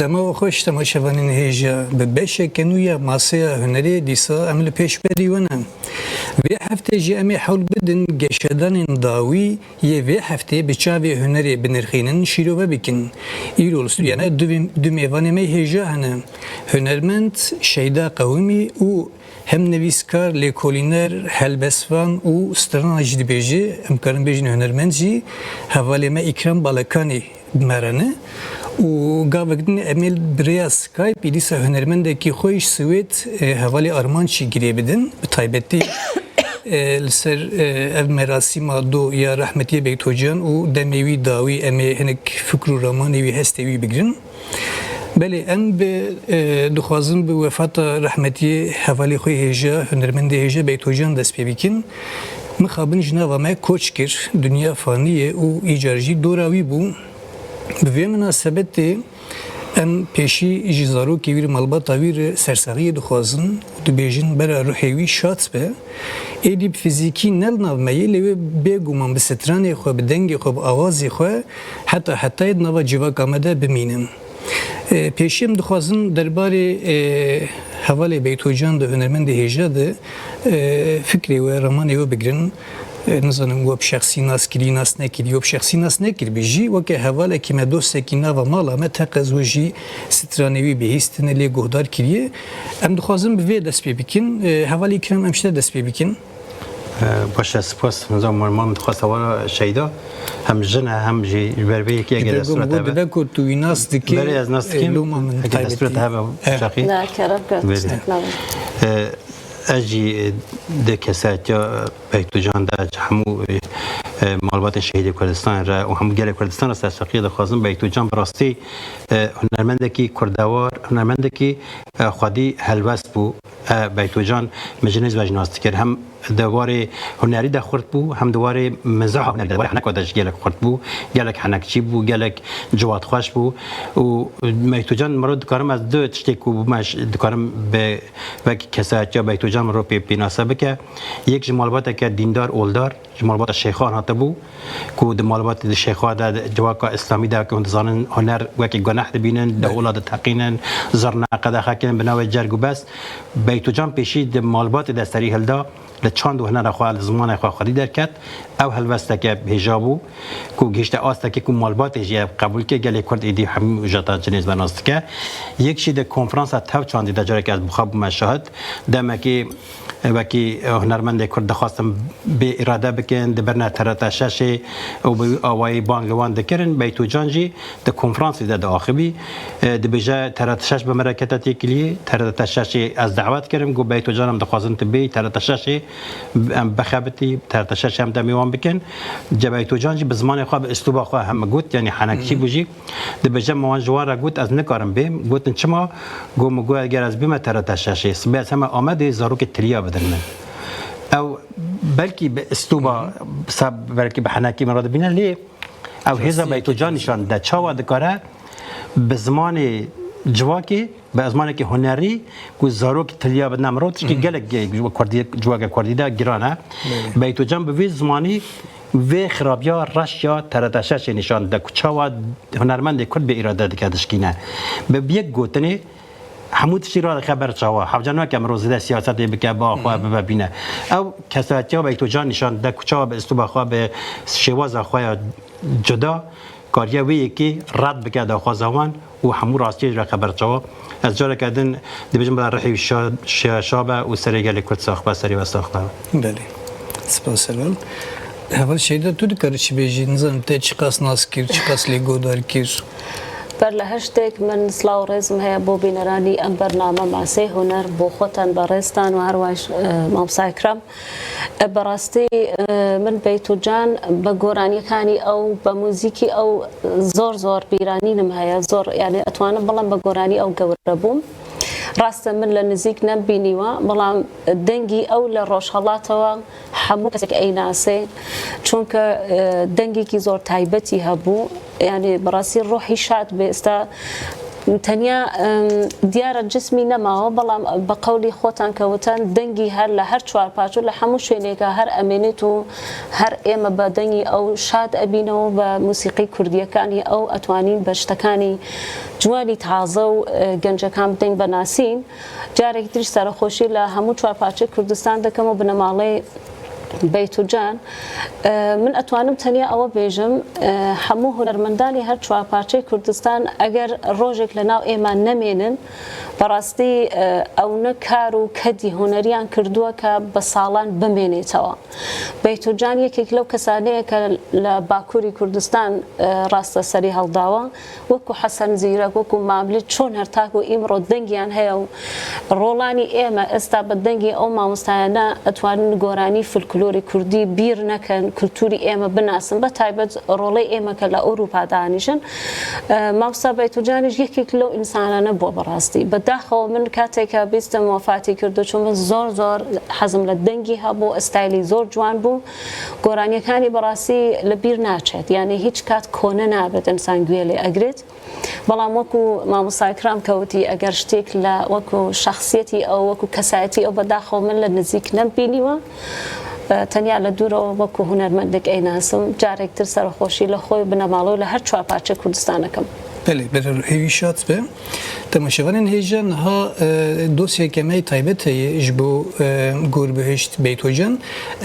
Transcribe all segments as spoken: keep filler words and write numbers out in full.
Dema we xweş temaşevanên hêja. Bi beşeke nû ya Maseya Hunerê dîsa em li pêşberî we ne. Vê heftê jî em ê hewl bidin geşedanên dawî yê vê heftê bi çavê hunerê binirxînin, şîrove bikin. Îro li stûdyoya me du, du mêvanê me hêja hene. Hunermend Şeyda Qewimî û hem nivîskar, lêkolîner, helbestvan û strana jî dibêje, em karin bêjin hunermend jî, hevalê me Îkram Balekanî bi me re ne. Û gavek din em ê bi rêya Skype dîsa hunermendekî xwe ji Swêd, e, hevalê Armançî girê bidin. Bi taybetî, e, li ser, e, ev merasîma do ya rehmetiyê Beytocan û demê wî dawî em ê hinek fikr û ramanê wî, hestê wî bigirin. Belê, em bi, e, dixwazin bi wefata rehmetiyê hevalê xwe hêja, hunermendê hêja Beytocan dest pê bikin. Mixabin ji nava me koç kir, dinya fanî ye û îcar jî dora wî bû. Bi vê minasebetê em pêşî ji zarokê wî re, malbata wî re sersaxiyê dixwazin û dibêjin bera ruhê wî şad be. Êdî bi fizîkî ne li nav me yê, lê wê bêguman bi stranê xwe, bi dengê xwe, bi awazê xwe heta hetayê di nava civaka me de bimîne. E, pêşî em dixwazin derbarê, e, hevalê Beytocan de, hunermendê hêja de, e, fikrê we, ramanê we bigirin. E, nizanim we bi şexsî nas kirî, nas nekirî, we bi şexsî nas nekiribî jî, weke hevalekî me, dostekî nava mala me, teqez we jî stranê wî bihîstine, lê guhdar kiriye. Em dixwazin bi vê dest pê bikin. E, hevalê Îkram, em ji te dest pê bikin. E, baş e, spas. Nizanim, min dixwest hevala Şeyda hem jin e, hem jî ji ber vê yekê, eger Dego, destûrê te hebe. Dibê ku tu wî nas dikî, Belê, ez nas e, dikim. Loma min Eger taybetî. Destûrê te hebe, E. Şaqî. Na, kerem ke, Belê. Tiştek nabin. E, ez jî, e, di kesayetiya, e, Beytocan de, ji hemû, e, e, malbatên şehîdê Kurdistanê re û hemû gelê Kurdistan re sersaxiyê dixwazim. Beytocan bi rastî, e, hunermendekî kurdewar, hunermendekî, e, xwedî helwest bû. E, Beytocan min ji nêz ve jî nas dikir. Hem di warê hunerî de xurt bû, hem di warê mizaha hunerî de, di warê heneka de jî gelek xurt bû, gelek henekçî bû, gelek ciwatxweş bû. Û Beytocan, mirov, dikarim ez du tiştê ku me ş-, dikarim bi wek kesayetiya Beytocan mirov pê pênase bike. Yek ji malbateke dîndar, oldar, ji malbata Şêxan hatibû, ku di malbatê di Şêxa de, di civaka îslamî de, ku hûn dizanin, huner wekî guneh dibînin, di Belê. ola diteqînin, zirna qedexe kirin bi navê cerg û bes. Beytocan pêşî di malbatê de serî hilda, li çand û hunera xwe, li zimanê xwe xwedî derket. Ew helwesteke hêja bû, ku gihişte astekê ku malbatê jî ev qebûl ke, gelê Kurd êdî hemî mijata ji nêz ve nas dike. Yek jî di konferansa tev çandî de, careke ez bi xwe bûme şahid, demekê wekî, e, hunermendê Kurd dixwastin bê îrade bikin, dibirine T R T şeşê û bi wî awayî bang li wan dikirin. Beytocan jî di konferansê de diaxivî, e, dibêje, T R T şeş bi me re kete têkiliyê, T R T şeşê ez dawet kirim, got, Beytocan, em dixwazin tu bêyî T R T şeşê, em bixebitî, T R T şeş em demê wan bikin. Ca Beytocan jî bi zimanê xwe, bi îsluba xwe heme got, yanî henekçî bû jî. Dibêje, min wan ji wan re got, ez nikarim bêm. Gotin, çima? Got, min got, eger ez bime T R T şeşê, sibê ez heme Amedê zarokê tiliya bidin min. Ew belkî bi îsluba, sa-, belkî bi henekî min re dibîne, lê ew hêza Beytocan nîşan dide. Çawa dikare bi zimanê civakê, bi zimanekî hunerî ku zarok tiliya bidine mirov, tişkî gelek ge-, ji kurdî, civaka kurdî de giran e. Belê. Beytocan bi vî zimanî vê xirabiya reş ya T R T şeşê nîşan dide ku çawa hunermendê Kurd bê îrade dike, dişkîne. Bi, bi yek gotinê hemû tiştî radixe ber çawa. Hewce nake mirov zêde siyasetê bike, bi xwe bibe bîne. Ew kesayetiya Beytocan nîşan dide ku çawa bi îsluba xwe, bi şêwaza xwe ya cuda kariye wê yekê red bike daxwaza wan û hemû rastiyê ji re xeber çawa. Ez careke din dibêjim, bila rihê wî şa-, şa-, şa be û serê gelê Kurd sax be, serê we sax be. Belê. Spas heval. Heval Şeyda, tu dikarî çi bêjî? Nizanim te çiqas nas kir, çiqas lê guhdar kir. Ber li her ştêk min silav û rêzim heye bo bîneranî em bername Masê Huner, bo xwe tenberêstan û her wiha, e, Mamosta Ekrem. E, bi rastî, e, min Beytûcan bi goranîkanî ew, bi muzîkî ew zor zor bîranînim heye, zor, yanî etwanim bilim bi goranî ew gewre bûm. Rast e, min li nizîk nebînî we, belam dengî ew li Rojhelatewa hemû kesek ey nasê. Çunke, e, dengekî zor taybetî hebû. Yanî bi rastî ruhî şad be. Esta تەنیا، ئەم، دیارە جسمی نەماوە، بەڵام بە قەولی خۆتان کە وتان، دەنگی هەر لە هەر چوار پارچە و لە هەموو شوێنێکە هەر ئەمێنێت و هەر ئێمە بە دەنگی ئەو شاد ئەبینەوە، بە موسیقی کوردیەکانی ئەو ئەتوانین بە شتەکانی جوانی تازە و، ئە، گەنجەکان بدەین بە ناسین. جارێکی تریش سەرخۆشی لە هەموو چوار پارچەی کوردستان دەکەم و بنەماڵەی بەیتوجان. ئە، من ئەتوانم تەنیا ئەوە بێژم، ئە، هەموو هونەرمەندانی هەر چوار پارچەی کوردستان ئەگەر ڕۆژێک لە ناو ئێمە نەمێنن، بەڕاستی، ئە، ئەونە کار و کەدی هونەریان کردووە کە بە ساڵان بمێنێتەوە. بەیتوجان یەکێک لەو کەسانەیە کە لە باکووری کوردستان، ئە، ڕاستە سەری هەڵداوە. وەکو حەسەن زیرەک، وەکو ماملێ، چۆن هەر تاکو ئیمڕۆ دەنگیان هەیە و ڕۆڵانی ئێمە ئێستا بە دەنگی ئەو مامۆستایانە ئەتوانن گۆرانی فلکلۆری کوردی بیر نەکەن، کولتوری ئێمە بناسن، بە تایبەت ڕۆڵەی ئێمە کە لە ئەوروپا دانیشن. ئە، مامۆستا بەیتوجانیش یەکێک لەو ئینسانانە بووە بەڕاستی. بەداخەوە من کاتێکە بیستم وەفاتی کردو، چون من زۆر زۆر حەزم لە دەنگی هەبوو، ئستایلی زۆر جوان بوو. گۆرانیەکانی بەڕاستی لە بیر ناچێت، یعنی هیچ کات کۆنە نابێت ئینسان گوێ لێ ئەگرێت. بەڵام وەکو مامۆستا ئیکرام کەوتی، ئەگەر شتێک لە وەکو شەخسیەتی ئەو، وەکو کەسایەتی ئەو، بەداخەوە من لە نزیک نەمبینیوە، تەنیا لە دوورەوە وەکو هونەرمەندێک ئەیناسم. جارێک تر سەرخۆشی لە خۆی بنەماڵەوە لە هەر چوار پارچە کوردستانەکەم. بەێ، بەرەر هەوی شاد بێ. تەماشەوانên hêja niha, e, dosyeke me yê taybet heye ji bo, e, gorbihişt Beytocan.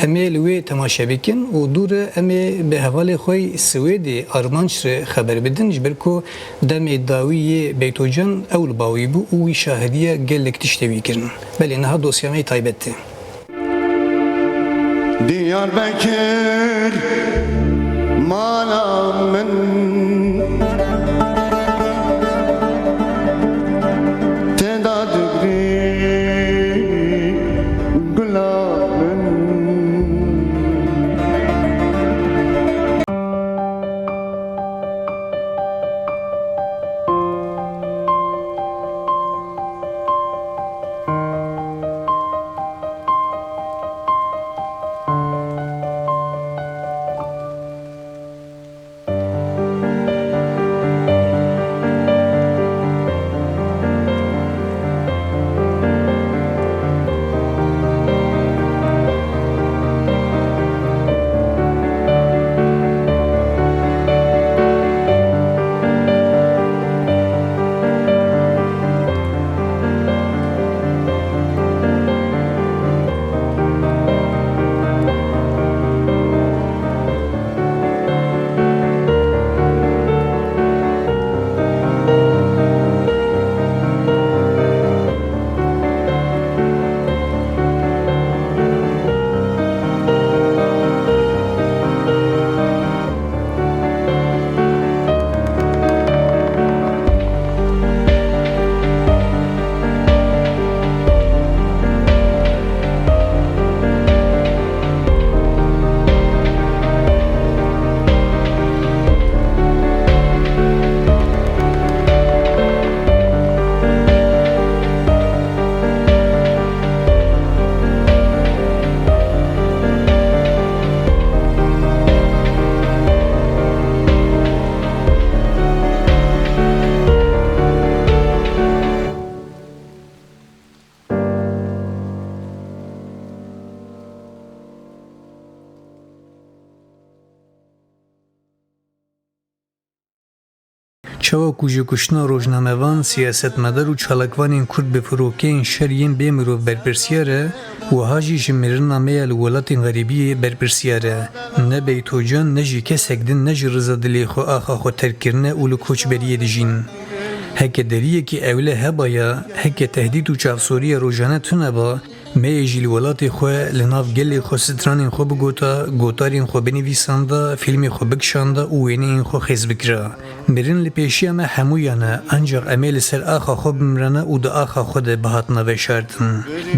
Em ê li wê temaşe bikin û dû re em ê bi hevalê xwe yê Swêdê Armanç re xeber bidin, ji ber ku demê dawî yê Beytocan ew li ba wî bû û wî şahidiya gelek tiştê wî kirin. Belê niha dosya me yê taybet tê. Diyarbekir mala min, tê de digrî gula min. Çawa ku ji kuştina rojnamevan, siyasetmedar û çalakvanên Kurd bi firokeyên şer yên bê mirov berpirsiyar e, wiha jî ji mirina me ya li welatên xerîbiyê berpirsiyar e. Ne Beytocan, ne jî kesek din ne ji riza dilê xwe axa xwe terk kirine û li koçberiyê dijîn. Heke deriyekî ewle hebaya, heke tehdît û çavsoriya rojane tune ba, me yê jî li welatê xwe, li nav gelê xwe stranên xwe bigota, gotarên xwe binivîsanda, fîlmê xwe bikişanda û wêneyên xwe xêz bikira. Mirin li pêşiya me hemûyan e, ancax em ê li ser axa xwe bimirane û di axa xwe de bihatina veşartin.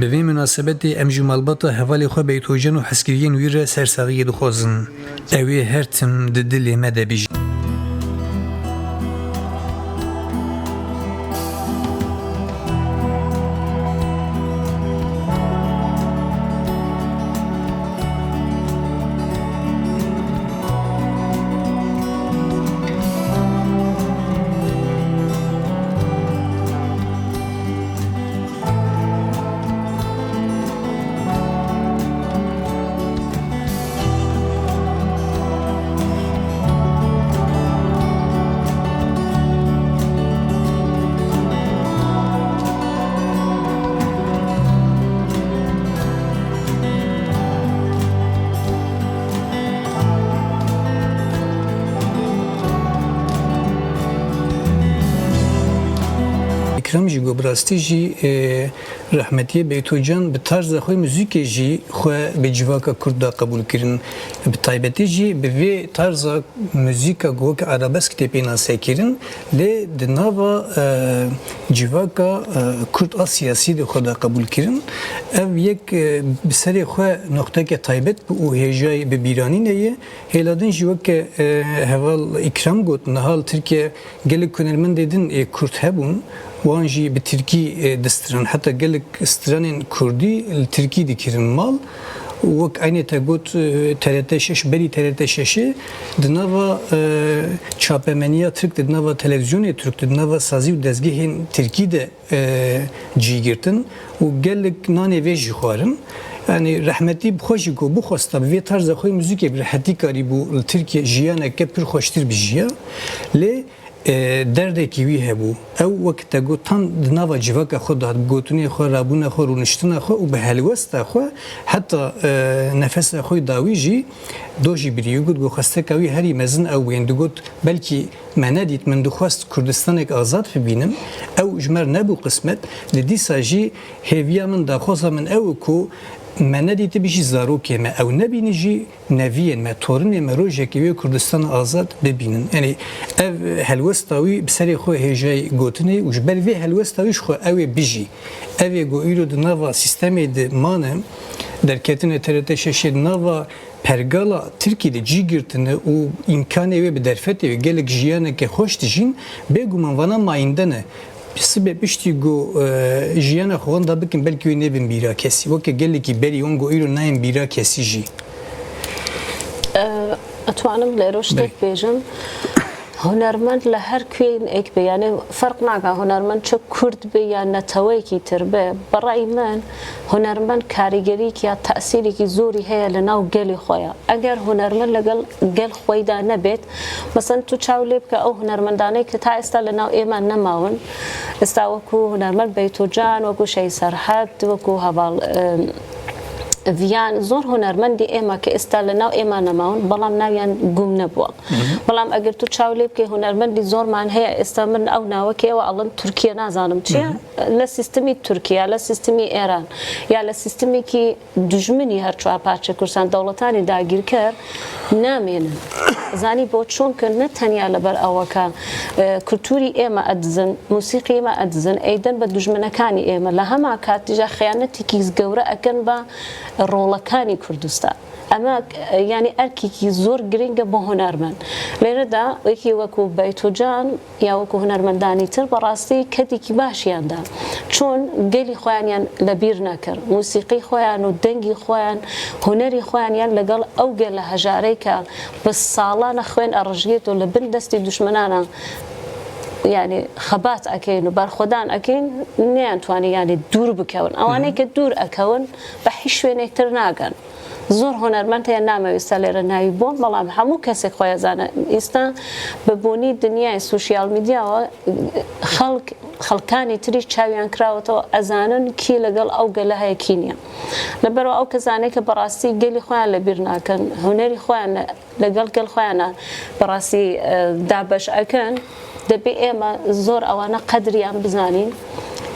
Bi vê minasebetê em ji malbata hevalê xwe Beytocan û hezkiriyên wî re sersaxiyê dixwazin. Ew ê her tim di dilê me de bijî. Em jî got, bi rastî jî, e, rehmetiyê Beytocan bi tarza xwe muzîkê jî xwe bi civaka Kurd da qebûl kirin. Bi taybetî jî bi vê tarza muzîka ku weke arabesk tê pênasekirin, lê di nava, e, civaka, e, Kurd a siyasî de xwe da qebûl kirin. Ev yek, e, bi serê xwe noqteke taybet bû û hêjayî bi bîranînê ye. Hêla din jî weke, e, heval Îkram got, niha li Tirkiye gelek hunermendê din ê Kurd hebûn, wan jî bi Tirkî, e, distiran. Heta gelek stranên Kurdî li Tirkî dikirin mal. Û wek eynê te got, e, T R T şeş, berî T R T şeşê di nava, e, çapemeniya Tirk de, di nava televîzyonê Tirk de, di nava sazî û dezgehên Tirkî de, e, cî girtin û gelek nanê vê jî xwarin. Yanî rehmetî bi xwe jî ku bixwesta bi vê tarza xwe muzîkê bi rehetî karîbû li Tirkiye jiyaneke pir xweştir bijiya. Lê, e, derdekî wî hebû. Ew wek te got, tan di nava civaka xwe de hat, bi gotinê xwe, rabûna xwe, rûniştina xwe û bi helwesta xwe heta, e, nefesa xwe dawî jî do jî birî. Got, got xwesteka wî herî mezin ew bû. Digot, belkî me nedît, min dixwest Kurdistanek azad bibînim. Ew ji me re nebû qismet. Lê dîsa jî hêviya min, daxwaza min ew e ku me nedîtibî jî zarokê me ew nebînin, jî neviyên me, torinê me rojekê wê Kurdistana azad bibînin. Yanî ev helwesta wî bi serê xwe hêjayî gotinê û ji ber vê helwesta wî ji xwe ew ê bijî. Ev ê ku îro di nava sîstemê de mane, derketine T R T şeşê di nava pergala Tirkî de cî girtine û îmkanê wê bi derfetê wê gelek jiyaneke xweş dijîn, bêguman vana mayînde ne. Sibê piştî ku, e, jiyana xwe wenda bikin, belkî wê nebin bîra kesî. Weke gelekî berî wan ku îro nayên bîra kesî jî. E, Etwanim lêro ştek bêjim. Hunermend li her kuyên êk be, yani ferq nake hunermend çi Kurd be ya neteweyekî tir be. Bi rey min hunermend karîgerîk ya tesîrîkî zorî heye li nav gelê xwe ya. Eger hunermend li gel, gel xweyda nebêt, mesela tu çaw lê bike ew hunermendanê ke ta êsta li nav ême nemawin, êsta wekû hunermend Beytocan, wekû Şehîd Serhed, wekû heval, e, Viyan, zor hunermendî êma ke êsta li nav êma nemawin, belam nawiyan gum nebûwa. Belam eger tu çaw lê bikê, hunermendî zorman heye, êsta min ew nawekê ew alin Tirkiye, nazanim çi ye, li sîstemî Tirkiye, li sîstemî Êran, ya li sîstemekî dijminî her çar parçe Kurdistan dewletanî dagîrker namênin. Zanî bo? Çunke ne tenya li ber eweka, e, kulturî êma edizin, musîqî êma edizin, êdin bi dijminekanî êma. Li hema kat tîja xiyanetekî gewre ekin bi rolekanî Kurdistan. Ema, e, yanî erkekî zor girîng e bo hunermend. Lêre de wekî wekû Beytocan ya wekû hunermendanî tir bi rastî kedîkî baş yan da. Çûn gelî xweyan yan li bîr nekir. Musîqî xweyan û dengî xweyan, hunerî xweyan yan legel ew gele hejareyke bi salan e xwên e rijiyet û li bin destî duşmenan e, yanî xebat ekin û berxwedan ekin, neyan twanî yanî dûr bikewin. Ewanê ke dûr ekewin, bi hîç şwênek tir nakin. Zor hunermend heye, namewîsta lêre navî bon, belam hemû kesek xwe ya zane. Îsta bi bonî dinyayê sosyal medya ve xelk, xelkanî tirî çawiyan kirawetewî, ez zanin kî legel ew gele heye kî niye. Li ber ew kesanê ke bi rastî gelî xwe yan li bîr nakin, hunerî xwe yan li gel gel xwe yan bi rastî, e, dabeş ekin, dibê ême zor ewana qedriyan bizanîn.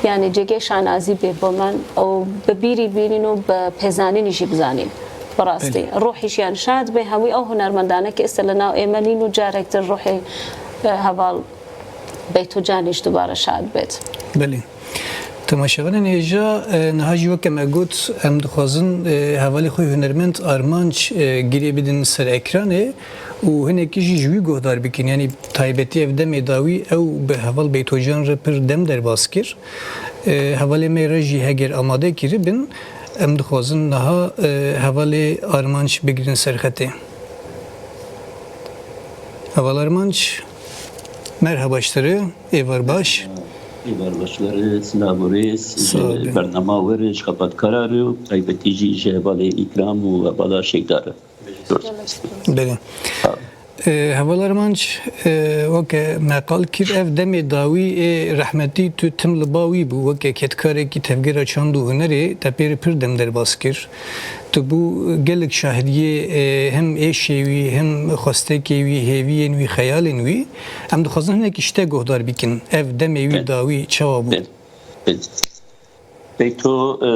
Yanî cêgê şanazî bê bo me û bi bîrî bînîn û bi pêzanînî jî bizanîn. Bi rastî. Belê. Ruhî jiyan şad bê, hemî ew hunermendane ke êsta li nav ême nîn û carek din ruhê, e, heval Beytocanî jî dubare şad bêt. Belê. Temaşevanên hêja, e, niha jî weke me got, em dixwazin, e, hevalê xwe hunermend Armanc, e, girê bidin ser ekranê û hinekî jî ji wî guhdar bikin. Yanî taybetî ev demê dawî ew bi heval Beytocan re pir dem derbas kir. E, hevalê me re jî heger amade kiribin, em dixwazin niha, e, hevalê Armanc bigirin ser xetê. Heval Armanc, merhaba ji te re, êvar baş. Êvar baş we re, silav û rêz ji bernama we re, ji xebatkara re û taybetî jî ji hevalê Îkram û hevala Şeyda re. Belê. E, heval Armanc, e, weke me qal kir, ev demê dawî ê rehmetî tu tim li ba wî bû, weke kedkarekî Tevgera Çand û Hunerê te pê re pir dem derbas kir. Tu bû gelek şahidiyê, e, hem êşê wî, hem xwestekê wî, hêviyên wî, xeyalên wî. Em dixwazin hinekî ji te guhdar bikin. Ev demê wî dawî çawa bû? Bê-, bê-, Beyto, e,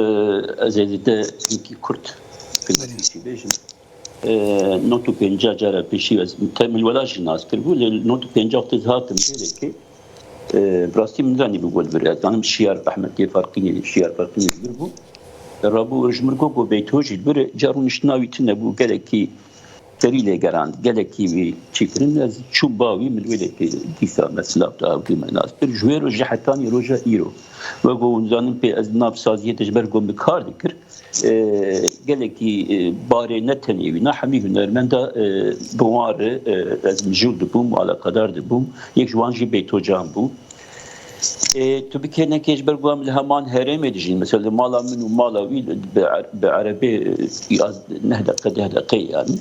ez ê zêde hinkî kurt, kurdî jî bêjim. E, nod û pêncî cara pêşî ez temilwela jî nas kiribû, lê nod û pêncî wextê ez hatim Dêrikê, e, bi rastî min ranî bi gol bir. Ez zanim Şiyar Ehmediyê Farqînê, Şiyar Farqînê li vir bû. Rabû ji min got, got, Beyto jî li vir, ca rûniştina wî tune bû, gelekî serî lê gerand, gelekî wî çêkirin. Ez çûm ba wî, min wê lê dîsa me silav da, ew dî me nas kir. Ji wê rojê hetanî roja îro. Wek ku hûn zanin pê ez nav saziyê de ji ber ku min kar dikir, e, gelekî, e, barê ne tenê wî, ne hemî hunermenda, e, bi wan re, e, ez mijûl dibûm, alaqedar dibûm. Yek ji wan jî Beyto Can bû. E, tu bikê nekê ji ber ku em li heman herêmê dijîn. Mesela li mala min û mala wî bi, bi erebê, e, ya neh deqe, deh deqe yani.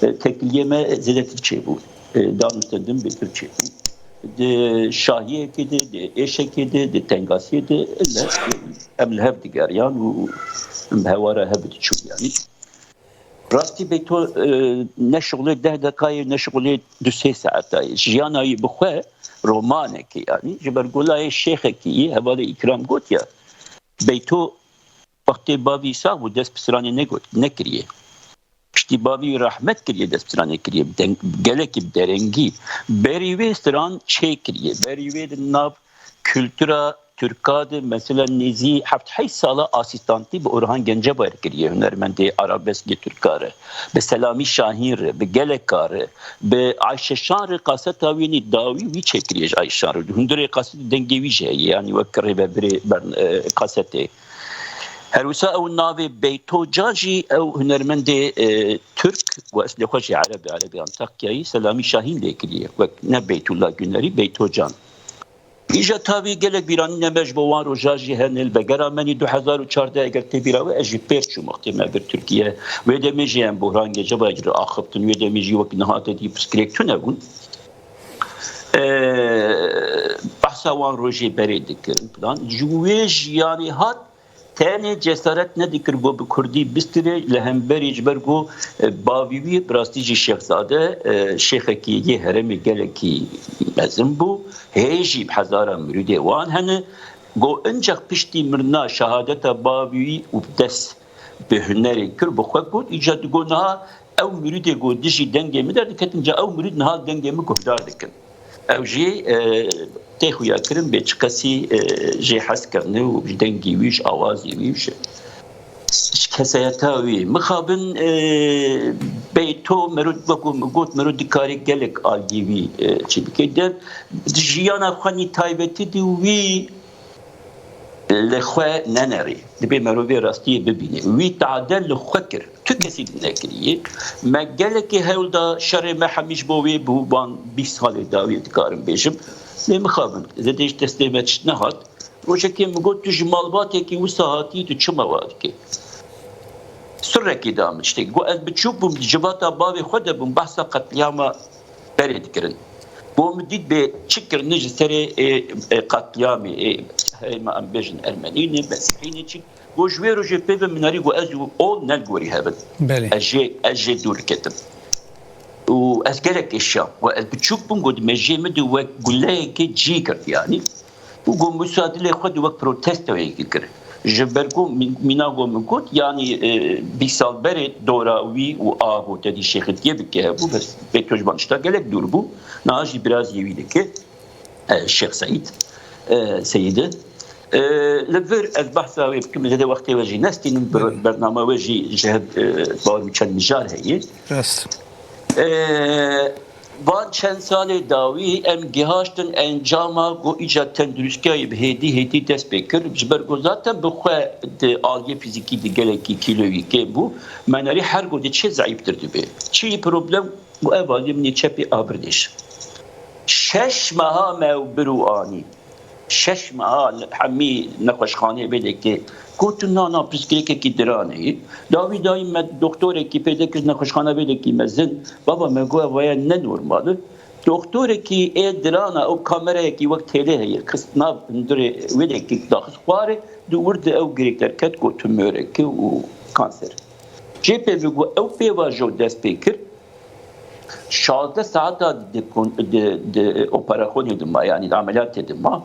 E, têkiliyê me zêdetir çêbû. E, dan û stendin bêtir çêbû. Di şahiyekê de, di êşekê de, di tengasiyê de, li, em li hev digeriyan û em bi hewara hev diçûn yani. Rastî Beyto, e, ne şixulê deh deqayê, ne şixulê du sê saetayê. Jiyana wî bi xwe romanekê yani. Ji ber golayê şêxekî yî, hevalê Îkram gotiye, Beyto wextê bavî sax bû, dest bi stranê negot, nekiriye. Piştî bavî wî rehmet kiriye, dest bi stranê kiriye. Bi deng-, gelekî bi derengî. Berî wê stran çê kiriye. Berî wê di nav kultura Tirka de, mesela nêzî heft heyt sala asîstantî bi Orhan Gencebayî re kiriye, hunermendê arabeskê Tirka re. Bi Selamî Şahîn re, bi geleka re, bi Ayşe Şan re, kaseta wî nî dawî wî çêkiriye ji Ayşe Şan re. Hundirê kasetê dengê wî jî heye, yanî wek rêvebirê bern-, e, kasetê. Her wisa ew navê Beyto Can jî ew hunermendê, e, Tirk, ku eslê xwe jî Ereb e, Erebê Antakyayî, Selamî Şahîn lê kiriye. Wek ne Beytullah Günerî, Beyto Can. Îja tavî gelek bîranînê me ji bo wan roja jî hene. Li begera me nî du hezar û çardeh eger tê bîra we, ez jî pêr çûm wextê me bir Tirkiye. Wê demê jî em Bohran Gencebay re axiftin. Wê demê jî wek niha te dî pirsgirêk tune bûn. Ee, behsa wan rojê berê dikirin filan. Ji wê jiyanê hat tenê cesaret nedikir ku bi kurdî bistire li hemberî, ji ber ku, e, bavî wî bi rastî jî şêxzade, e, şêxekî yê herêmê gelekî mezin bû. Hê jî bi hezara mirûdê wan hene. Got, incex piştî mirina şehadeta bavî wî û bi dest bi hunerê kir, bi xwe got, îca digot, niha ew mirûdê got dijî dengê min derdiketin, ca ew mirûd niha dengê min guhdar dikin. Ew jî, e, tê xuya kirin bê çiqasî, e, jê hez kirine û ji dengî wî, ji awazî wî, ji, ji kesayeta wî. Mixabin, e, Beyto mero, wek ku min got, mero dikarê gelek aliyê wî, e, çi bike. De, di jiyana xwe nî taybetî di wî li xwe nenerî. Dibê mero vê rastiyê bibîne. Wî tade li xwe kir. Tu kesî nekiriye. Me gelekê hewl da şerê me hemî ji bo wê bû, van bîst salê dawiyê dikarim bêjim. Lê mixabin, zêde ji destê me tişt nehat. Rojekê min got, tu ji malbatekî wisa hatî, tu çima wa dikê? Surekî da min tiştê. Got, ez biçûk bûm, di civata bavê xwe de bûm, behsa qetliyama berê dikirin. Bo min dît bê çi kirine ji serê, ê, ê, qetliyamê, ê, herêma em bêjin Ermenî ne, Mesîhî ne çi. Got, ji wê rojê pê ve min herî got, ez û ol ne li gorî hev in. Belê. Ez jê, ez jê dûr diketim. Û ez gelek kêşiyam. Got, ez biçûk bûm, got, mejiyê min de wek guleyekê cî girt, yanî. Û got, Musa dilê xwe di wek protestoyekî kir. Ji ber ku min-, mîna got, min got, yanî, e, bîst sal berê dora wî û a gotedî şêxitiyê bike hebû, bes Beyto ji van tişta gelek dûr bû. Niha jî biraziyê wî dike, e, Şêx Seîd, e, Seyîdi. E, li vir ez behsa wê bikim, zêde wextê we jî nestînim, ber-, bernama we jî ji hev, e, bawer min çend mijar heye. Rast. E, Van çend salê dawî em gihaştin encama ku îca tenduristiyayê bi hêdî hêdî dest pê kir. Ji ber ku zaten bi xwe di aliyê fîzîkî di gelekî kîloyî kêm bû. Me nerî her ku diçe zeîftir dibe. Çi problem ku ev aliyê min ê çepê abirdêş. Şeş meha me ew bir û anî. Şeş meha li hemî nexweşxaneyê vê lekê gotin, na, na, pirsgirêkekî diran heye. Dawî dayî me doktorekî pêde kir, nexweşxana vê lekî mezin. Baba me got, ev waya ne normal e. Doktorekî ê dirana, ew kamerayekî wek têlê heye, xist nav hundirê wê lekî daxist xwarê, di wir de ew girêk derket, got, tumorek e û kanser. Jê pê bi ku ew pêvajo dest pê kir, şazdeh saeta di, di, di operasyonê de ma, yanî di emeliyatê de ma,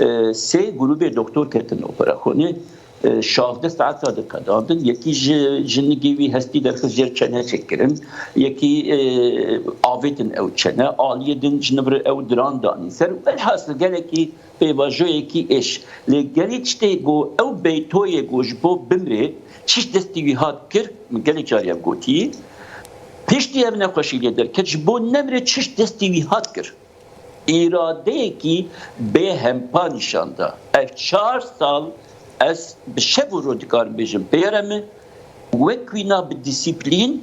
e, sê grûbê doktor ketin operasyonê, e, şazdeh saeta de qedandin. Yekî ji, ji nigê wî hestî derxist jêr çene çêkirin, yekî, e, avêtin ew çene, aliyê din ji nivir ew diran danî ser. Welhasil gelekî pêvajoyekî êş. Lê gelî tiştê ku ew beytoyê ku ji bo bimrê çiş destî wî hat kir, min gelek carî ev gotî, piştî ev nexweşî lê derket, ji bo nemrê çiş destî wî hat kir. Îradeyekî bê hempa nîşan da. Ev çar sal ez bi şev û roj dikarim bêjim, pêre min wek wîna bi dîsîplîn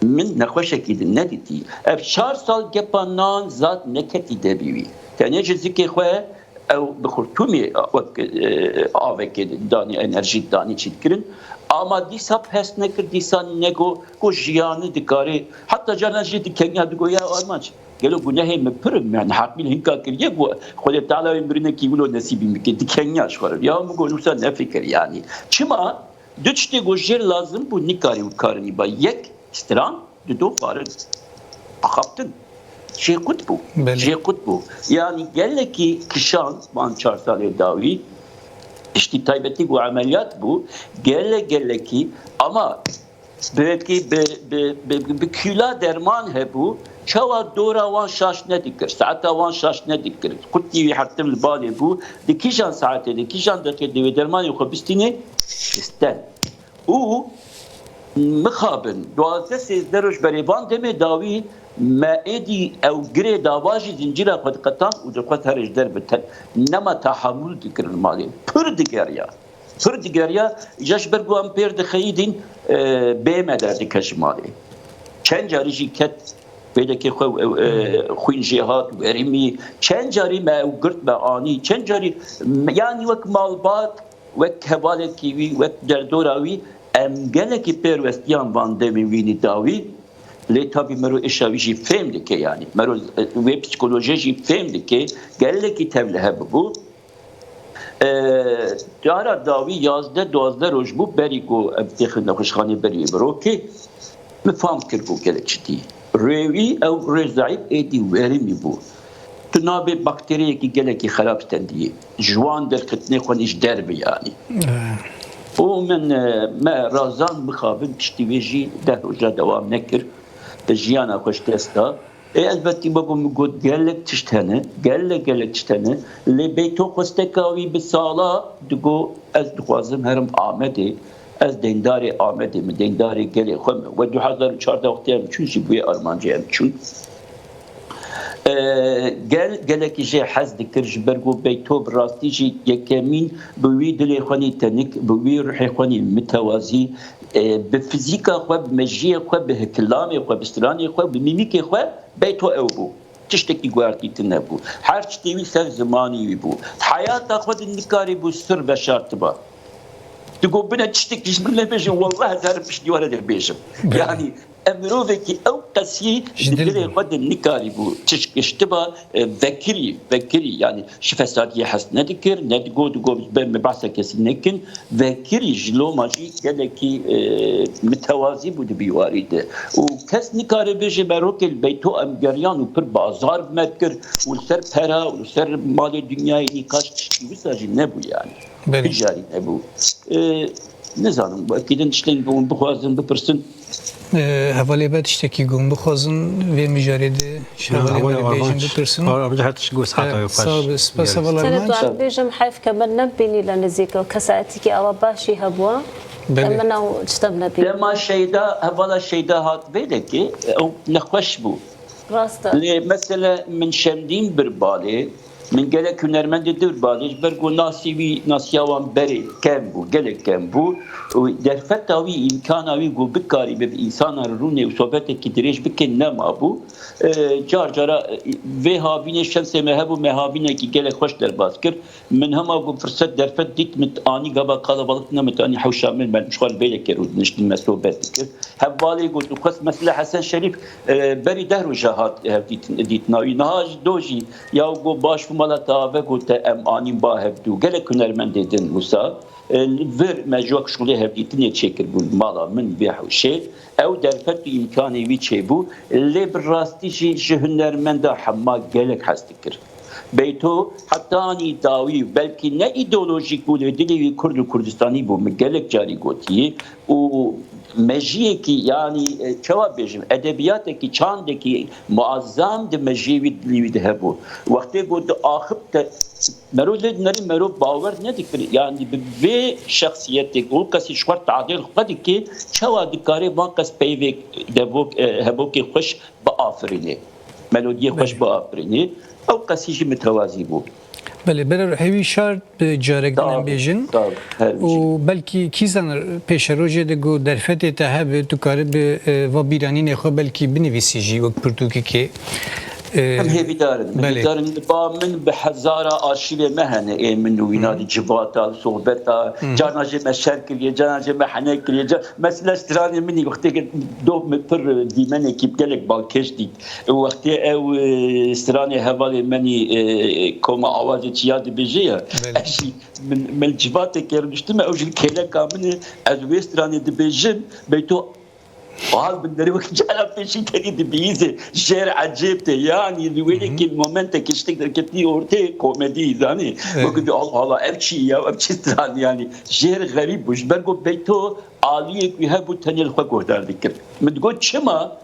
min nexweşekî din nedîtî. Ev çar sal gepa nan zad neketî devî wî. Tenê ji zikê xwe ew bi xurtûmê wek, e, avekê danî, enerjî danî çî dikirin. Ama dîsa pes nekir, dîsa nego ku jiyanî dikarê. Heta caran jî dikenya digo ya armanc. Gelo gunehê min pir in, me neheqî li hinka kiriye ku Xwedê Teala wê mirinekî wilo nesîbî min bike, dikenya ji xwe re. Ya min got, wisa nefikir yanî. Çima? Du tiştê ku jêr lazim bû, nikarî û karinî ba. Yek, stran, dido xwarin. Axaftin. Jê qut bû. Belê. Jê qut bû. Yanî gelekî kişand van çar salê dawî, tiştî taybetî ku emeliyat bû, gele gelekî, ama belkî bi, bi, bi, bi, bi kîla derman hebû, çawa dora wan şaş nedikir, saeta wan şaş nedikir. Qutî wî hertim li balê bû, di kîjan saetê, di kîjan deqê divê dermanê xwe bistînê, disten. Û mixabin, duwazdeh sêzdeh roj berê van demê dawî me êdî ew girê dava jî zincîra xwe diqetan û dixwest here ji der bite. Nema tehamûl dikirin malê. Pir digeriya. Pir digeriya, îca ji ber ku em pêr dixeyidîn, e, bê me derdike ji malê. Çend carî jî ket, pêdekê xwe, e, e, xwîn jê hat, werimî. Çend carî me ew girt, me anî. Çend carî, me, yanî wek malbat, wek hevalekî wî, wek derdora wî, em gelekî pêrwestiyan van demên wînî dawî. Lê tabî mero êşa wî jî fêm dike yanî. Mero, e, wê psîkolojiyê jî fêm dike. Gelekî tevlihe bibû. E, cara dawî yazdeh duwazdeh roj bû berî ku em têxin nexweşxanê berî wê birokê. Min fam kir ku gelek çi dî. Rê wî ew rê zeîf êdî werimî bû. Tu nabê bakteriyekî gelekî xerab stendiyê. Ji wan derketinê xwe nî ji derve yanî. Eh. Û min, e, me razand mixabin piştî wê jî deh roja dewam nekir. Jiyana xwe ji dest da. Ê elbetî wek min got gelek tişt hene, gelek gelek tişt hene. Lê beyto xwesteka wî bi sala digo ez dixwazim herim Amedê, ez deyndarê Amedê me, deyndarê gelê xwe me. We du hezar û çardeh wextê em çûn jî bûye armancê em çûn. Ee, gel, gelekî jê hez dikir ji ber ku beyto bi rastî jî yekemîn bi wî dilê xwe nî tenik, bi wî ruhê xwe nî mitewazî, e, bi fizîka xwe, bi mejiyê xwe, bi hikilamê xwe, bi stranê xwe, bi mîmîkê xwe, beyto ew bû. Tiştekî guhertî tune bû. Her tiştê wî ser zimanî wî bû. Heyata xwe de nikarî bû sir veşartiba. Digot bine tiştekî ji min nebêje, wallah ez herim piştî we re dibêjim. Belê. Yanî, em mirovekî ew qesî di dilê xwe de nikarî bû. Tişt giştiba, e, vekirî, vekirî, yanî, ji fesadiyê hez nedikir, ne digot, digot, "Be, me behsa kesî nekin." Vekirî ji loma jî gelekî, e, mitewazî bû di bîwarî de. Û kes nikare bêje, "Merokê li beyto em geriyan û pir bazar bi me dikir û li ser pera û li ser malê dinyayê nîqaş tiştî wisa jî nebû yanî." Belê. Hijarî nebû. E, nizanim, belkî din tiştên hûn bixwazin bipirsin. Ee, hevalê me tiştekî gon bixwazin vê mijarê de ji hevalê me re bêjin bipirsin. Armanc her tişt got saeta wê xweş. Sağ ol, spas heval Armanc. Tenê tu em bêjim heyf ke me nebînî le nizîk e. Kesaetîkî awa başî hebûa. Belê. Em min ew tiştem nebînî. Dema Şeyda, hevala Şeyda hat vê dekê, ew nexweş bû. Rast e. Lê mesele min şemdîn bir balê, min gelek hunermendê dir balê, ji ber ku nasî wî, nasiya wan berê kem bû, gelek kem bû. Û derfeta wî, îmkana wî ku bikarîbe bi însanan re rûnê û sohbetekî dirêj bike nema bû. E, car cara, e, vê havînê şensê me hebû, me havînekî gelek xweş derbas kir. Min hema ku firset derfet dît, min anî gava kalabalık ne, min anî hewşa min, me ji xwe li vê yekê rû diniştin, me sohbet dikir. Hev hevalê got, dixwest mesela Hesen Şerîf, e, berî deh roja hat hevdîtin-, dîtina wî. Niha ji do jî ya got, baş bû mala te ave got te em anîn ba hevdû. Gelek hunermendê din wisa, e, li vir me ji wek şûlê hevdîtinê çêkiribûn mala min vê hewşê. Ew derfet û îmkanê wî çêbû. Lê bi rastî jî ji hunermenda hema gelek hez dikir. Beyto heta anî dawî, belkî ne îdeolojîk bû, lê dilê wî Kurd û Kurdistanî bû. Min gelek carî gotiye û mejiyekî, yanî, e, çawa bêjim, edebiyatekî, çandekî muazzam di mejiyê wî, dilê wî de hebû. Wextê ku diaxip te, mero lê dinerî mero bawer nedikir. Yanî bi vê şexsiyetê, û kesî ji xwe tadêl xwe dike, çawa dikare van qas peyvê devok, e, hebokê xweş biafirîne, melodiyê xweş biafirîne. Ew qesî jî mitewazî bû. Belê, bere ruhê wî şad bi carek din em bêjin. Sağ ol, her bijî. Û belkî kî zane pêşerojê de ku derfetê te hebe, tu karibe, e, va bîranînê xwe belkî binivîsî jî wek pirtûkekê. E, Em hêvîdar in. Min hêvîdar in. Li ba min bi hezara arşîvê me hene. Ê min û wîna di civata, sohbeta, carna jê me şer kiriye, carna jê me hene kiriye. Ca-, mesela stranê min î wextê ke doh min pir dîmenekî gelek balkêş dît. Wextê ew, e, stranê hevalê menî, e, koma awazê çiya dibêje ya. Belê. Ez jî min, min civateke rûniştime, ew jî kêleka min e, ez wê stranê dibêjim, beyto hal binderê wek cara pêşî tenî dibihîze, jêr ecêb te, yanî li wêlekî momentekî ştek derketî ortê komedî zanî. Evet. Wek di Allah Allah, ev çi ya, ev çi stran yanî, jêr xerîb bû. Ji ber ku beyto aliyek wî hebû, tenê li xwe guhdar dikir. Min digot, çima?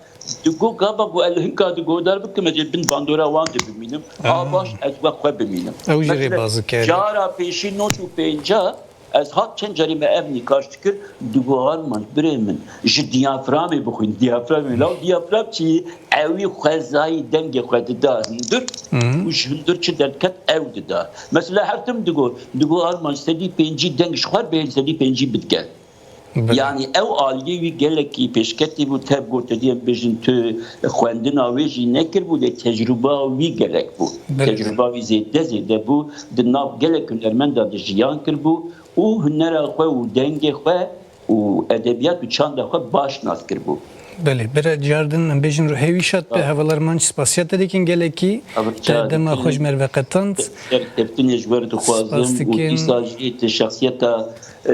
Digot, gava ku ez li hinka di guhdar bikim, ez ê bin bandora wan de bimînim. Aha. A baş, ez we xwe bimînim. Ew jî rêbaz dikir. Mesela, cara pêşî nod û pêncah, ez hat çend carî me ev nîqaş dikir, digot, Armanc, birê min, ji diyaframê bixwîn, diyaframê. Law diyafram çi? Ewî xwezayî dengê xwe dida hundir û ji hundir çi derdiket ew dida. Mesela her tim digot, digot, Armanc, sedî pêncî deng ji xwe bê, sedî pêncî bidike. Belê. Yanî ew aliyê wî gelekî pêşketî bû, tev got, te dî em bêjin tu xwendina wê jî nekiribû, lê tecrûba wî gelek bû. Belê. Tecrûba wî zêde zêde bû, di nav gelek hunermenda de jiyan kiribû û hunera xwe û dengê xwe û edebiyat û çanda xwe baş nas kiribû. Belê, bira cardin em bêjin ruhê wî şad be, heval Armanc, spasiya te dikin gelekî. Te dema xwe ji me re veqetand. Serkeftinê ji we re dixwazim û dîsa jî ti şexsiyeta, e,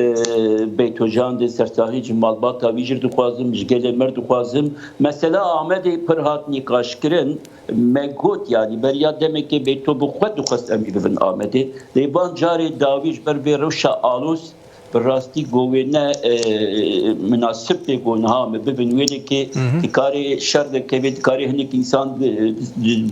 Beytocan de sersaxî ji malbata wî jî re dixwazim, ji gelê me re dixwazim. Mesela Amedê pir hat nîqaşkirin. Me got, yanî beriya demekê Beyto bi xwe dixwest em ê bibin Amedê. Lê van carê dawî ji ber vê rewşa aloz bi rastî go wê ne, e, minasib tê go niha me bibin wêlekê. Dikarê şer derkeve, dikarê hinek însan, e,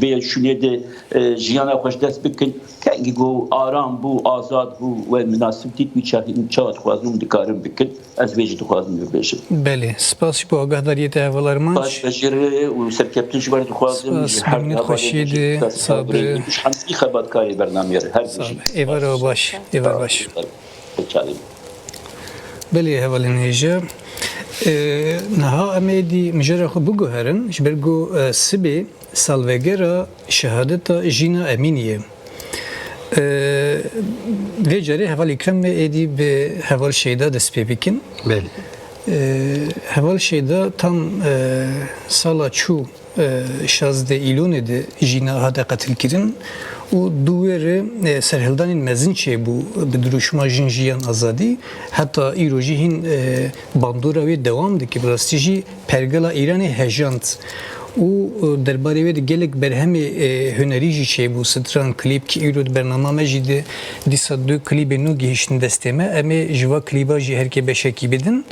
vê şûnê de, e, jiyana xwe ji dest bikin. Kengî go aram bû, azad bû, we minasib dît, wî çaxî çawa dixwazin hûn dikarin bikin. Ez vê jî dixwazim bibêjim. Belê, spas ji bo agahdariyê te, heval Armanc. Spas ji we re û serkeftin ji we re dixwazim. Spas, ji her memnun hevalên xweşiyê de, spas, sağ be. Ji hemî xebatkarê bernameyê re. Her bijî. Êvar baş, êvar baş. Belê, hevalên hêja. E, niha em ê dî mijara xwe biguherin, ji ber ku, e, sibê salvegera şehadeta Jîna Emînî ye. E, vê carê heval Îkrem me êdî bi heval Şeyda dest pê bikin. Belê. E, heval Şeyda tam, e, sala çû, e, şazdeh Îlonê de Jîna hate qetilkirin û dû wê re, e, serhildanên mezin çêbû bi dirûşma Jin, Jiyan, Azadî. Heta îro jî hîn, e, bandora wê dewam dike. Bi rastî jî pergala Îranê hejand û, e, derbarê wê de gelek berhemê, e, hunerî jî çêbû, stran, klîp, ki îro di bernama me jî de dîsa du klîbê nû gihiştin destê me. Em ê ji va klîba jî herkê beşekî bidin.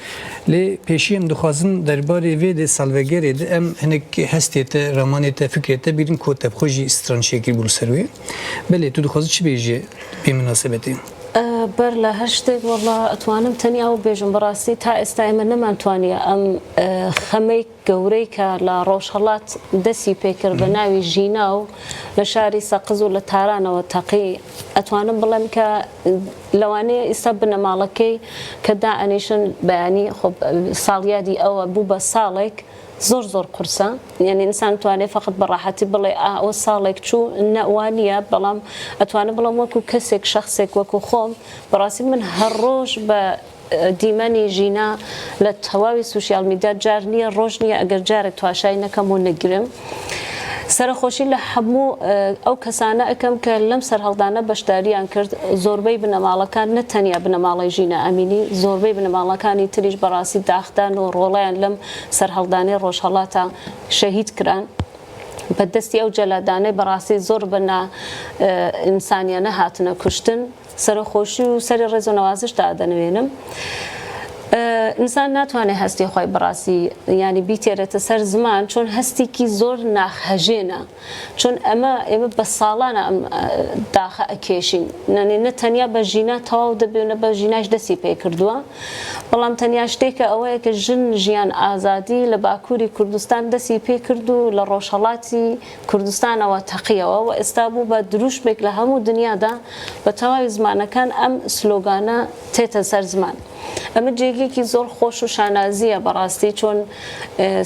Lê pêşî em dixwazin derbarê vê de salvegerê de em hinek hestê te, ramanê te, fikrê te bîrin ku te bi xwe jî stran çêkiribû li ser wê. Belê, tu dixwazî çi bêjî vê minasebetê? E, ber li her ştê, wela, etwanim tenya ew bêjim, bi rastî ta êsta ême neman twaniye em, e, xemeyk gewreyke li Rojhelat destî pê kir bi navî Jîna û li şarî Seqiz û li Taranewe teqî. Etwanim bilim ke lewanê êsta binemalekê ke daenîşin, beyanî xwe, saliyadî ew e, bû be salek, zor zor qurs e. Yanî însan nitwane feqet bi rehetî bile, a, o salek çû, ne waniye, belam etwane bilim wekû kesek, şexsek wekû xwe, bi rastî min her roj bi دیمەنی ژینا لە تەواوی سوسیال میدیا جار نییە، ڕۆژ نییە ئەگەر جارێک تواشای نەکەم و نەگرم. سەرەخۆشی لە هەموو ئەو کەسانە ئەکەم کە لەم سەرهەڵدانە بەشداریان کرد. زۆربەی بنەماڵەکان، نە تەنیا بنەماڵەی ژینا ئەمینی، زۆربەی بنەماڵەکانی تریش بەڕاستی داخدان و ڕۆڵیان لەم سەرهەڵدانەی ڕۆژهەڵاتە شەهید کران. بە دەستی ئەو جەلادانەی بەڕاستی زۆر بە نا ئینسانیانە هاتنە کوشتن. سەرەخۆشی و سەری ڕێز و نەوازش دادەنوێنم. ئینسان ناتوانێت هەستی خۆی بەڕاستی، یعنی، بیتێرێتە سەر زمان، چۆن هەستێکی زۆر ناخهەژێنە. چۆن ئەمە، ئێمە بە ساڵانە ئەم داخە ئەکێشین. نەنێ نە تەنیا بە ژینا تەواو دەبێ و نە بە ژیناش دەستی پێ کردووە. بەڵام تەنیا شتێکە ئەوەیە کە ژن، ژیان، ئازادی لە باکووری کوردستان دەستی پێ کرد و لە ڕۆژهەڵاتی کوردستانەوە تەقیەوە و ئێستا بوو بە دروشمێک لە هەموو دنیادا. بە تەواوی زمانەکان ئەم سلۆگانە تێتە سەر زمان. ئەمە جێگەیەکی زۆر خۆش و شانازیە بەڕاستی، چۆن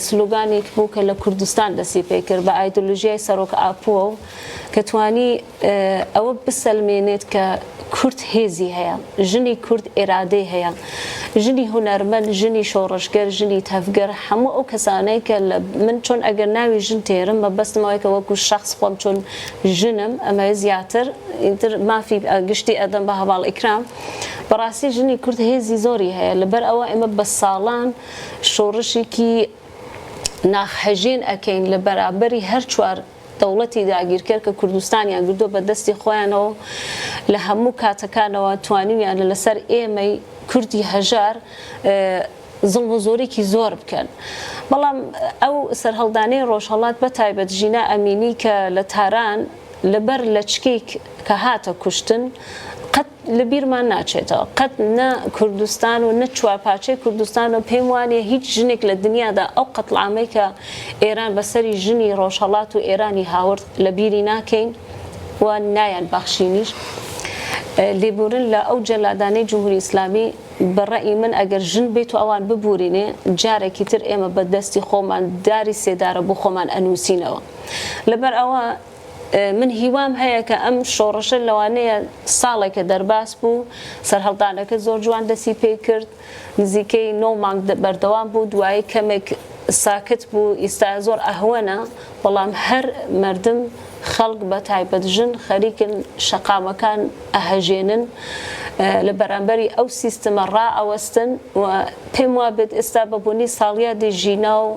سلوگانێک بوو کە لە کوردستان دەستی پێ کرد بە ئایدۆلۆژیای سەرۆک ئاپۆ و کە توانی ئەوە بسەلمێنێت کە کورد هێزی هەیە، ژنی کورد ئێرادەی هەیە، ژنی هونەرمەند، ژنی شۆڕشگەر، ژنی تەڤگەر، هەموو ئەو کەسانەی کە لە من، چۆن ئەگەر ناوی ژن تێرم، مەبەستم ئەوەیە کە وەکو شەخص خۆم چۆن ژنم، ئەمە زیاتر ئیتر مافی گشتی ئەدەم بە هەواڵ ئیکرام. بەڕاستی ژنی کورد هێزی زۆری هەیە، لەبەر ئەوە ئێمە بە ساڵان شۆڕشێکی ناخهەژێن ئەکەین لە بەرامبەری هەر چوار دەوڵەتی داگیرکەر کە کوردستانیان گردووە بە دەستی خۆیانەوە. لە هەموو کاتەکانەوە توانیویان لەسەر ئێمەی کوردی هەژار زڵم و زۆرێکی زۆر بکەن. بەڵام ئەو سەرهەڵدانەی ڕۆژهەڵات، بە تایبەت ژینا ئەمینی کە لە تاران لەبەر لەچکێک کە هاتە کوشتن، قەت لە بیرمان ناچێتەوە. قەت نە کوردستان و نە چوارپارچەی کوردستان و پێم وانیە هیچ ژنێک لە دنیادا ئەو قەتڵامەی کە ئێران بەسەری ژنی ڕۆژهەڵات و ئێرانی هاورد لە بیری ناکەین و نایان بەخشینیش. لێبورن لە ئەو جەلادانەی جمهوری ئیسلامی، بە ڕەئی من ئەگەر ژن بێت و ئەوان ببورینێ، جارێکی تر ئێمە بە دەستی خۆمان داری سێدارە بۆ خۆمان ئەنووسینەوە. لەبەر ئەوە من هیوام هەیە کە ئەم شۆڕشە لەوانەیە ساڵێکە دەرباس بوو، سەرهەڵدانەکە زۆر جوان دەستی پێ کرد، نزیکەی نۆ مانگ بەردەوام بوو، دوایی کەمێک ساکت بوو، ئیستا زۆر ئەهوەنە، بەڵام هەر مردم، خەڵک بە تایبەت ژن خەریکن شەقامەکان ئەهەژێنن، لە بەرامبەری ئەو سیستمە ڕائەوەستن و پێم وابێت ئێستا بە بوونی ساڵیادی ژینا و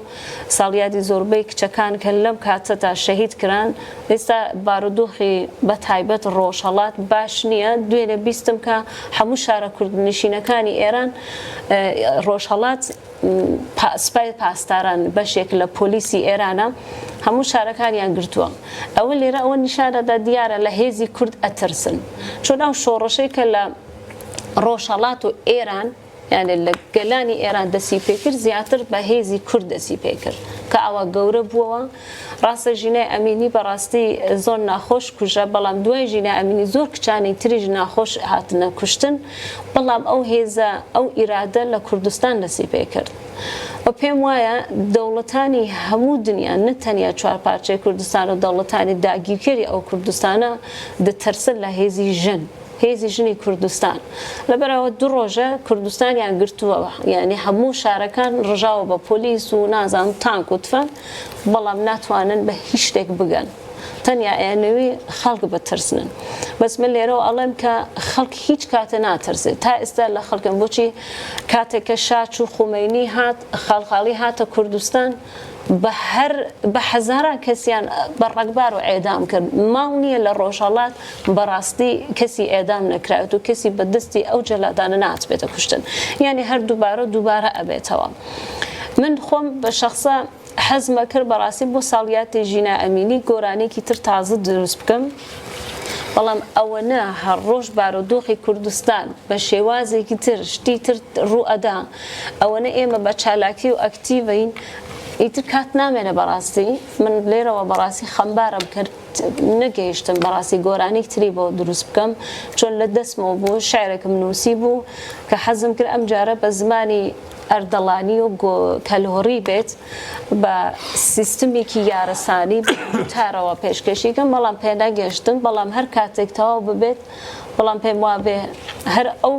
ساڵیادی زۆربەی کچەکان کە لەم کاتەدا شەهید کران، ئێستا بارودۆخی بە تایبەت ڕۆژهەڵات باش نییە. دوێنێ بیستم کە هەموو شارە کوردنشینەکانی ئێران، ڕۆژهەڵات، سپای پاسداران، بەشێک لە پۆلیسی ئێرانە، هەموو شارەکانیان گرتووە. ئەوە لێرە ئەوە نیشانەدا دیارە لە هێزی کورد ئەترسن، چۆن ئەو شۆڕشەی کە لە ڕۆژهەڵات و ئێران، یعنی لە گەلانی ئێران دەستی پێکرد، زیاتر بە هێزی کورد دەستی پێکرد کە ئاوا گەورە بووەوە. ڕاستە ژینای ئەمینی بەڕاستی زۆر ناخۆش کوژە، بەڵام دوای ژینای ئەمینی زۆر کچانی تریش ناخۆش هاتنە کوشتن، بەڵام ئەو هێزە، ئەو ئیرادە لە کوردستان دەستی پێکرد. و پێم وایە دەوڵەتانی هەموو دنیا، نە تەنیا چوار پارچەی کوردستان و دەوڵەتانی داگیرکەری ئەو کوردستانە، دەترسن لە هێزی ژن، هێزی ژنی کوردستان. لەبەرەوە دوو ڕۆژە کوردستانیان گرتووە، یعنی هەموو شارەکان ڕژاوە بە پۆلیس و نازان تانک و تفەنگ، بەڵام ناتوانن بە هیچ شتێک بگەن. تەنیا ئەیانەوی خەڵک بترسنن. بەس من لێرەوە ئەڵێم کە خەڵک هیچ کاتە ناترسێت. تا ئێستا لە خەڵکم بۆچی کاتێک کە شاچ و خومەینی هات، خەڵخاڵی هاتە کوردستان، بە هەر، بە هەزاران کەسیان بە ڕەگبار و ئێدام کرد. ماڵ نییە لە ڕۆژهەڵات بەڕاستی کەسی ئێدام نەکراوێت و کەسی بە دەستی ئەو جەلادانە ناتبێتە کوشتن. یعنی هەر دووبارە و دووبارە ئەبێتەوە. من خۆم بە شەخسە حەزمە کرد بەڕاستی بۆ ساڵیاتی ژینا ئەمینی گۆرانێکی تر تازە دروست بکەم، بەڵام ئەوەنە هەر ڕۆژ بارودۆخی کوردستان بە شێوازێکی تر، شتی تر ڕوو ئەدا، ئەوەنە ئێمە بە چالاکی و ئەکتیڤین، ئیتر کات نامێنە بەڕاستی. من لێرەوە بەڕاستی خەمبارم کرد، نەگەیشتم بەڕاستی گۆرانێک تری بۆ دروست بکەم، چۆن لە دەستمەوە بوو، شعرێکم نووسی بوو کە حەزم کرد ئەم جارە بە زمانی ئەردەڵانی و گۆ-، کەلهۆڕی بێت، بە سیستمێکی یارەسانی بە گوتارەوە پێشکەشی کەم، بەڵام پێ نەگەشتم، بەڵام هەر کاتێک تەواو ببێت، بەڵام پێم وابێ هەر ئەو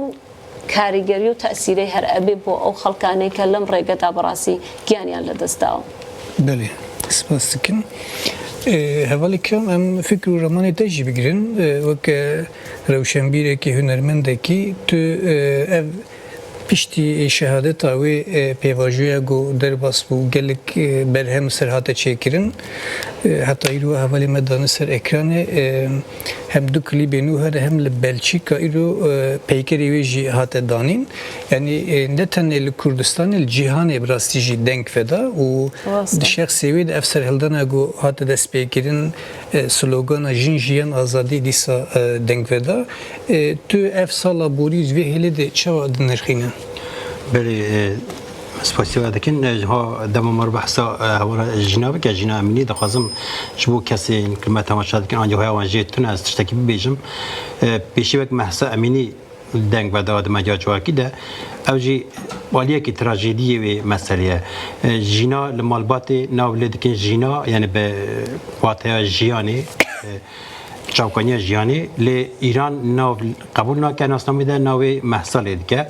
karîgerî û tesîrê her ebê bo ew xelkanê ke lem rêgeda bi rastî giyaniyan li dest daw. Belê, spas dikim. Ê, hevalê kiram, em fikr û ramanê te jî bigirin. Ê, weke rewşenbîrekî, hunermendekî, tu, ê, ev piştî şehadeta wê, ê, pêvajoya ku derbas bû, gelek, ê, berhem ser hate çêkirin. Ê, heta îro hevalê me dane ser ekranê, ê, hem du klîbê nû hene, hem li Belçîka îro, ê, peykerê wê jî hate danîn. Yanî, e, ne tenê li Kurdistanê, li cîhanê bi rastî jî deng veda û Rast e. Di şexsê wê de ev serhildana ku hate destpêkirin, e, slogana Jin, Jiyan, Azadî dîsa, e, deng veda. E, tu ev sala borî ji vê hêlê de çawa dinirxîne? Belê, e, spasiya we dikin. E, ha dema me behsa, e, hevala jîna bike, Jîna Emînî, dixwazim ji bo kesên ku me temaşe dikin, anca hoya wan jê tune, ez tiştekî bibêjim. E, pêşî wek Mehsa Emînî, deng veda di medya civakî de, ew jî aliyekî trajediyê wê meselê ye. E, Jîna li malbatê nav lê dikin Jîna, yani bi wateya jiyanê, e, çavkaniya jiyanê, lê Îran nav qebûl nake, nasnamê de navê Mehsa lê dike.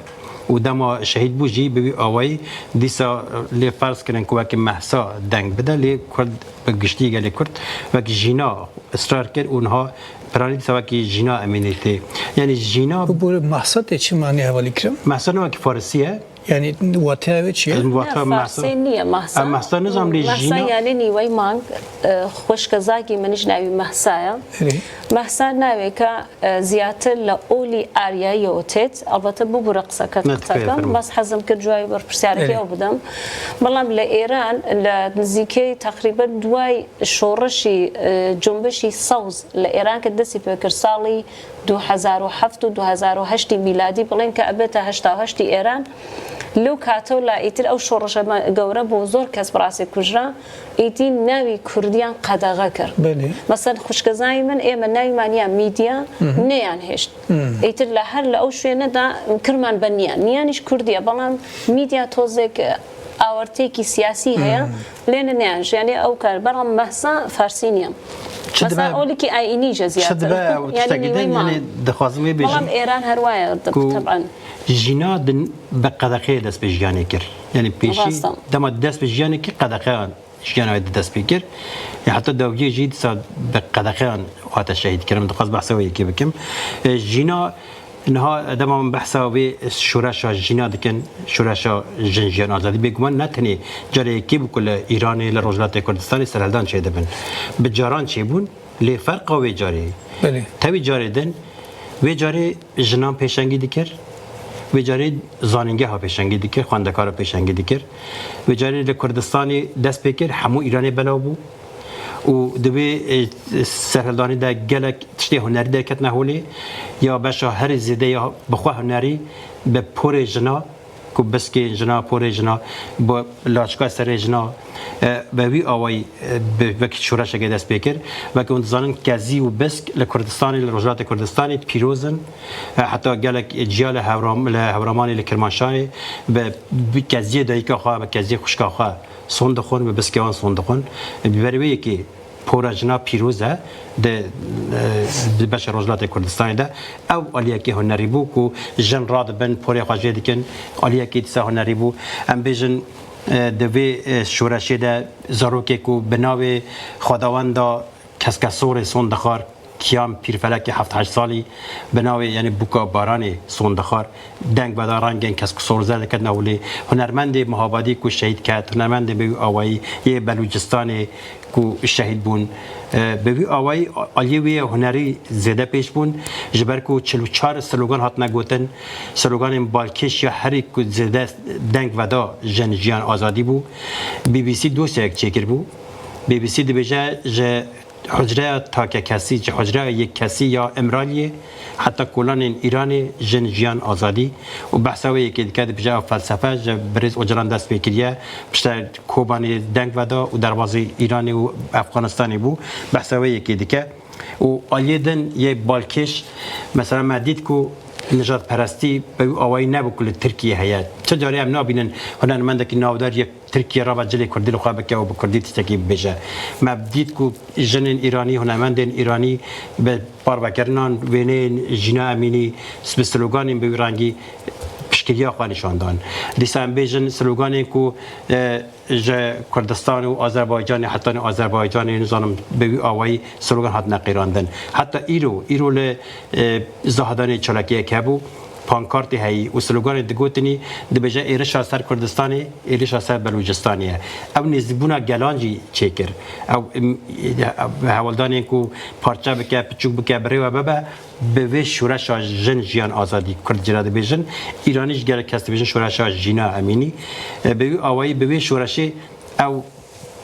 Û dema şehîd bû jî bi wî awayî dîsa lê ferz kirin ku wekî Mehsa deng bide, lê Kurd bi giştî gelê Kurd wekî Jîna israr kir û niha piranî dîsa wekî Jîna Emînî tê. Yanî Jîna Bibûre Mahsa tê çi manî hevalî kirim? Mehsa ne wekî Farisî ye. Yanî wateya wê çi ye? Ez wata Ne, Mehsa. Farsê niye Mahsa. Em Mehsa nizam lê Mahsa Jîna. Yani nîwey mang, e, xwişke zakî min ji navî Mehsa ye. Erê. Mehsa navê ke, e, ziyatir li olî Aryayê û têt. Elbette bibûre qiseke Ne, qiseke. Bas hezim kir civabê berpirsiyareke Erê. ew bidim. Belam li Êran, li nizîkê teqrîben duway şoreşî, e, cumbeşî sewz li Êran ke destî pê kir salî du hezar û heft û du hezar û heştî mîladî, bilên ke ebête heşta û heştî Êran, lewk hato la îtir ew şoreşe me gewre bû, zor kes bi rastî kujra, îtî navî Kurdiyan qedexe kir. Belê. Mesela xwişkezayê min, ê me navî me niya mîdya, Hı hı. nêyan hêşt. Hmm. Îtir li her li ew şwêne de kirman be niyan. Niyan îş Kurdiye, belam mîdya tozek, e, awertêkî siyasî heye, Hmm. lê ne niyan ji, yani ew kar, belam Mehsa Farsî niye. Çi Mesela dibe, olikî ayînî je çi ziyatir. dibe û Yani tiştekî nîwey din, ma. yani dixwazim wê Belam bêjim Êran her waye, ku teb'en. Jîna din bi qedexeyê dest bi jiyanê kir. Yani pêşî Rast e. dema dest bi jiyanê kir qedexeyan jiyana wê di dest pê kir. Ya heta dawiyê jî dîsa bi qedexeyan hate şehîd kirin. Dixwaz behsa wê yekê bikim. E, Jîna niha dema min behsa wê şoreşa Jîna dikin, şoreşa jin jiyan azadî bêguman ne tenê carê yekê bû ku li Îranê, li Rojhilatê Kurdistanê serhildan çêdibin. Bi caran çêbûn, lê ferqa wê carê. Belê. Tevî carê din, wê carê jinan pêşengî dikir, wê carê zanîngeha pêşengî dikir, xwendekara pêşengî dikir. Wê carê li Kurdistanê dest pê kir, hemû Îranê belav bû û di wê, e, serhildanî de gelek tiştê hunerî derketine holê. Ya beşa herî zêde ya bi xwe hunerî bi porê jina, ku biskê jina, porê jina, bi laçika serê jina, e, bi wî awayî, e, bi wekî şoreşekê dest pê kir. Wekî hûn dizanin kezî û bisk li Kurdistanê, li Rojhilatê Kurdistanê pîroz in. E, heta gelek ciya li Hewram-, li Hewramanê, li Kirmanşahê bi, bi keziyê dayika xwe, bi keziyê xwişka xwe son dixwin, bi biskê wan son dixwin. Bi ber wê yekê pora jina pîroz e di, e, di beşa Rojhilatê Kurdistanê de. Ew aliyekî hunerî bû ku jin radibin, porê xwe jê dikin, aliyekî dîsa hunerî bû. Em bêjin, e, di vê, e, şoreşê de zarokê ku bi navê xwedawenda Keskesorê son dixwar, Kiyam Pîrfelekê heft heşt salî, bi navê, yanî Bûka Baranê son dixwar, deng veda, rengên Keskesor zer diketin ewlê. Hunermendê Mihabadî ku şehîd ket, hunermendê bi wî awayî yê Belûcistanê ku şehîd bûn. E, bi wî awayî aliyê wî yê hunerî zêde pêş bûn, ji ber ku çil û çar slogan hatine gotin. Sloganên balkêş ya herî ku zêde deng veda jin, jiyan, azadî bû. B B C dosyayek çêkiribû. B B C dibêje, ji hucreya takekesî, ji hucreya yekkesî ya Îmraliyê heta kolanên Îranê, jin, jiyan, azadî û behsa wê yekê dike, dibêje ev felsefe ji birêz Ocalan dest pê kiriye, piştre Kobanê deng veda û derbazî Îranê û Efxanistanê bû, behsa wê yekê dike. Û aliyê din yê balkêş, mesela me dît ku nijadperestî bi wî awayî nebû ku li Tirkiyê heye. Çi carê em nabînin hunermendekî navdar yê Tirkiyê rabe cilê kurdî li xwe bike û bi kurdî tiştekî bibêje. Me dît ku jinên Îranî, hunermendên Îranî bi parvekirinan wêneyên Jîna Emînî, bi sloganên bi wî rengî hêviya xwe nîşan dan. Dîsa em bêjin sloganên ku, e, ji Kurdistan û Azerbaycanê, hetanî Azerbaycanê, nizanim bi wî awayî slogan hatine qîrandin. Heta îro, îro li, e, Zahedanê çalakiyek hebû, pankartê heyî û sloganê digotinî, dibêje êrişa ser Kurdistanê, êrişa ser Belûcistanê ye. Ew nêzîkbûna gelan jî çêkir. Ew, em, hewldanên ku parçe bike, piçûk bike, bi rê we bibe, bi vê şoreşa jin, jiyan, azadî, Kurd jê re dibêjin, Îranî jî gelek kes dibêjin şoreşa Jîna Emînî. E, bi wî awayî, bi wê şoreşê ew,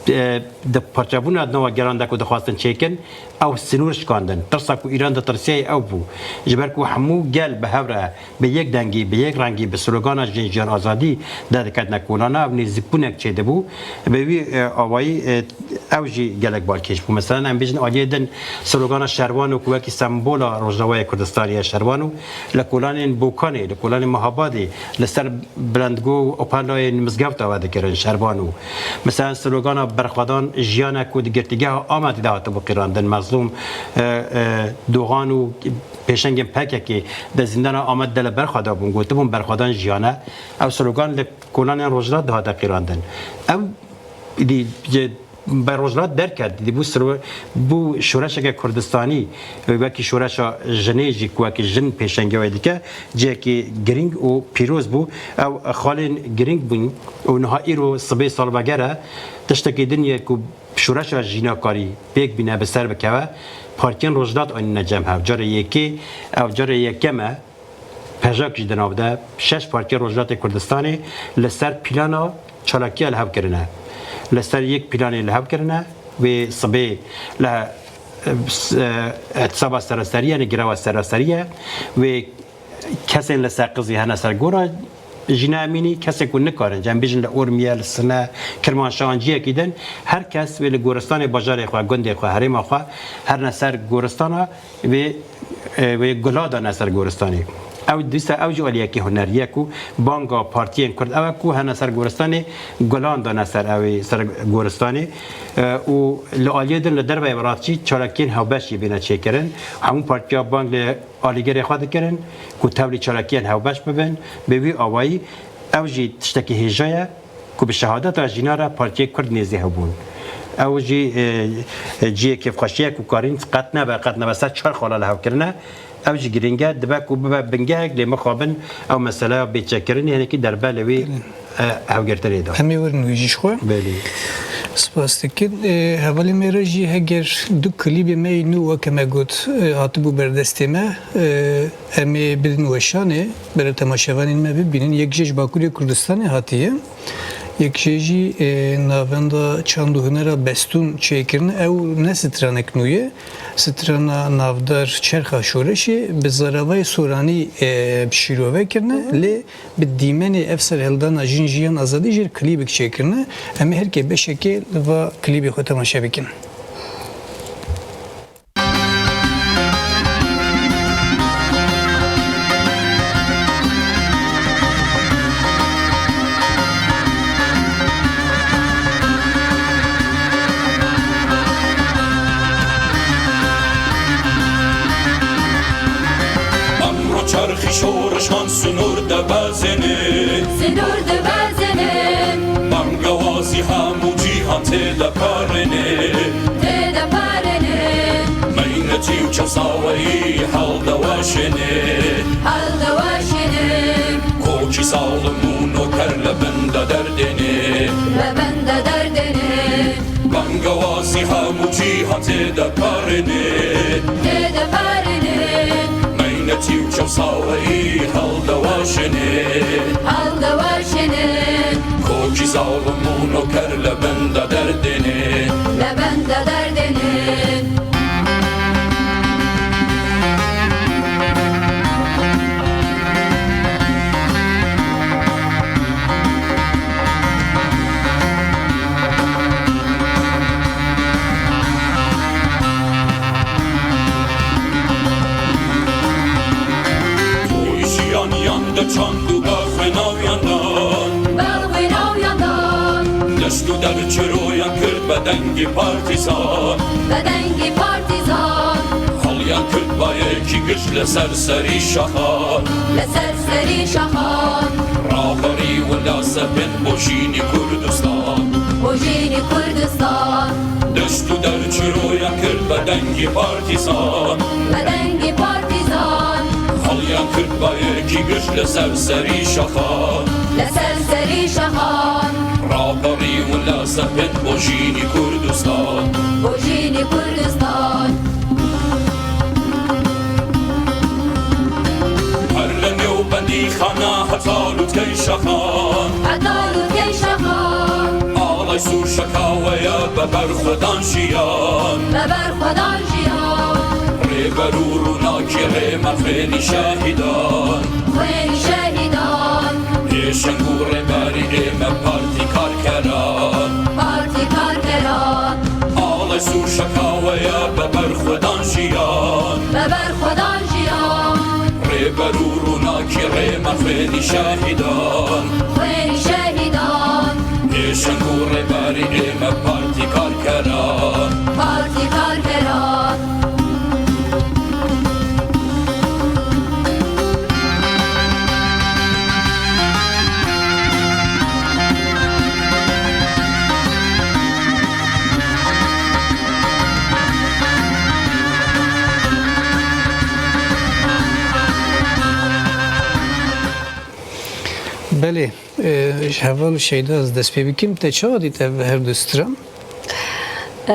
e, di parçebûna di nava gelan de ku dixwastin çêkin, ew sinûr şikandin. Tirsa ku Îran ditirsiyayê ew bû. Ji ber ku hemû gel bi hev re, bi yek dengî, bi yek rengî, bi slogana jin, jiyan, azadî derdiketine kolana, ev nêzîkbûnek çêdibû. Bi wî, e, awayî, e, ew jî gelek balkêş bû. Mesela em bêjin aliyê din slogana Şerwano ku wekî sembola Rojavayê Kurdistanê ye, Şerwano li kolanên Bokanê, li kolanên Mehabadê, li ser bilendgo û operlayên mizgefta we dikirin, Şerwano. Mesela slogana Berxwedan Jiyan e ku di girtîgeha Amedê de hatibû qîrandin, Mezlûm, e, e, Dogan û pêşengên P K K di zîndana Amed de li berxwe de bûn, gotibûn Berxwedan Jiyan e. Ew slogan li kolanên Rojhilat dihate qîrandin. Ew dî, ji, bi Rojhilat derket, dî bû siro-, bû şoreşeke Kurdistanî, wekî şoreşa jinê jî ku wekî jin pêşengiya wê dike, cihekî girîng û pîroz bû. Ew xalên girîng bûn û niha îro sibê salveger e. Tiştekî din ye ku şoreşa jînakarî pêk bîne, bi ser bikeve. Partiyên Rojhilat anîne cem hev. Carê yekê, ev carê yekem e. Pejak jî di nav de şeş partiyê Rojhilatê Kurdistanê li ser plana çalakiya li hev kirine. Li ser yek planê li hev kirine. Wê sibê li, e, ihtisaba sereserî, yanî girava sereserî ye. Wê kesên li Seqizî hene ser gora Jîna Emînî, kesê ku nikarin, em bêjin li Urmiye, li Sine, Kirmanşah an ciyekî din, her kes wê li goristanê bajarê xwe, gundê xwe, herêma xwe herine ser goristana, wê, e, wê gula dane ser goristanê. Ew dîsa ew jî aliyekî hunerî ye ku banga partiyên Kurd ew e ku hene ser goristanê gulan dane ser ew ê, ser goristanê. E, û li aliyê din li derveyê welat jî çalakiyên hevbeş jî bîne çêkirin. Hemû partiya bang li alîgirê xwe dikirin ku tevlî çalakiyên hevbeş bibin. Bi wî awayî ew jî tiştekî hêja ye. Ku bi şehadeta Jîna re partiyê Kurd nêzî hev bûn. Ew jî, e, e, cihê kêfxweşî ye ku karîn qet nebe, qet nebe ser çar xala li hev kirine. Ew jî girîng e, dibe ku bibe bingehek, lê mixabin ew meseleya bêçekkirinê hinekî derbe li wî, e, hevgirtinê de. Em ê werin wê jî ji xwe. Belê. Spas dikin. E, hevalê me re jî heger du klîbê me yê nû weke me got, e, hatibû ber destê me, e, Em ê bidin weşanê, bere temaşevanên me bibînin. Yek jê ji Bakurê Kurdistanê hatiye. Yek jê jî, e, navenda çand û hunera Bestûn çêkirine. Ew ne stranek nû ye. Strana navdar Çerxa Şoreşê bi zaravayê soranî, e, bi şîrove kirine. Lê bi dîmenê ev serhildana Jin Jiyan Azadî jê re klîbek çêkirine. Em ê her kê beşekê li va klîbê xwe temaşe bikin. Emro çerxî şoreşan sinor dibezêne. Sinor dibezêne. Bangewazî hemû cîhan tê de parêne. Tê de parêne. Meynetî û çewsaweyî heldeweşêne. Heldeweşêne. Kokî zalim û noker li bin de derdêne. Li bin de derdêne. Bangewazî hemû cîhan tê de parêne. Tê de parêne. Meynetî û çewsaweyî heldeweşêne. Heldeweşêne. Kokî zalim û noker li bin de derdêne. Li bin de derdêne. Jiyaniyan de çand û bexwê nawiyan dan. Bexwê nawiyan dan. Deşt û der çiroyan kir be dengê partîzan. Be dengê partîzan. Haliyan kir bayekî giş li ser serî şaxan. Li ser serî şaxan. Raberî wila sepin bo jînî Kurdistan. Bo jînî Kurdistan. Deşt û der çiroya kir be dengî partîzan. Be dengî partîzan. Heliyan kir be yekî giş li ser serî şaxan. Li ser serî şaxan. Raberî wila sepin bo jînî Kurdistan. Bo jînî Kurdistan. Her li nêw bendîxana heta lûtkey şaxan. Heta lûtkey şaxan. Alay sûr şeka we ye be berxwedan jiyan. Be berxwedan jiyan. Rêber û rûnakî rê me xwênî şehîdan. Xwênî şehîdan. Pêşeng û rêberî ê me partî karkeran. Partî karkeran. Alay sûr şeka we ye be berxwedan jiyan. Be berxwedan jiyan. Rêber û rûnakî rê me xwênî şehîdan. Xwênî şehîdan. Pêşeng û rêberî ê me partî karkeran. Partî karkeran. Belê, e, ji heval Şeyda ez dest pê bikim. Te çawa dît ev her du stran? E,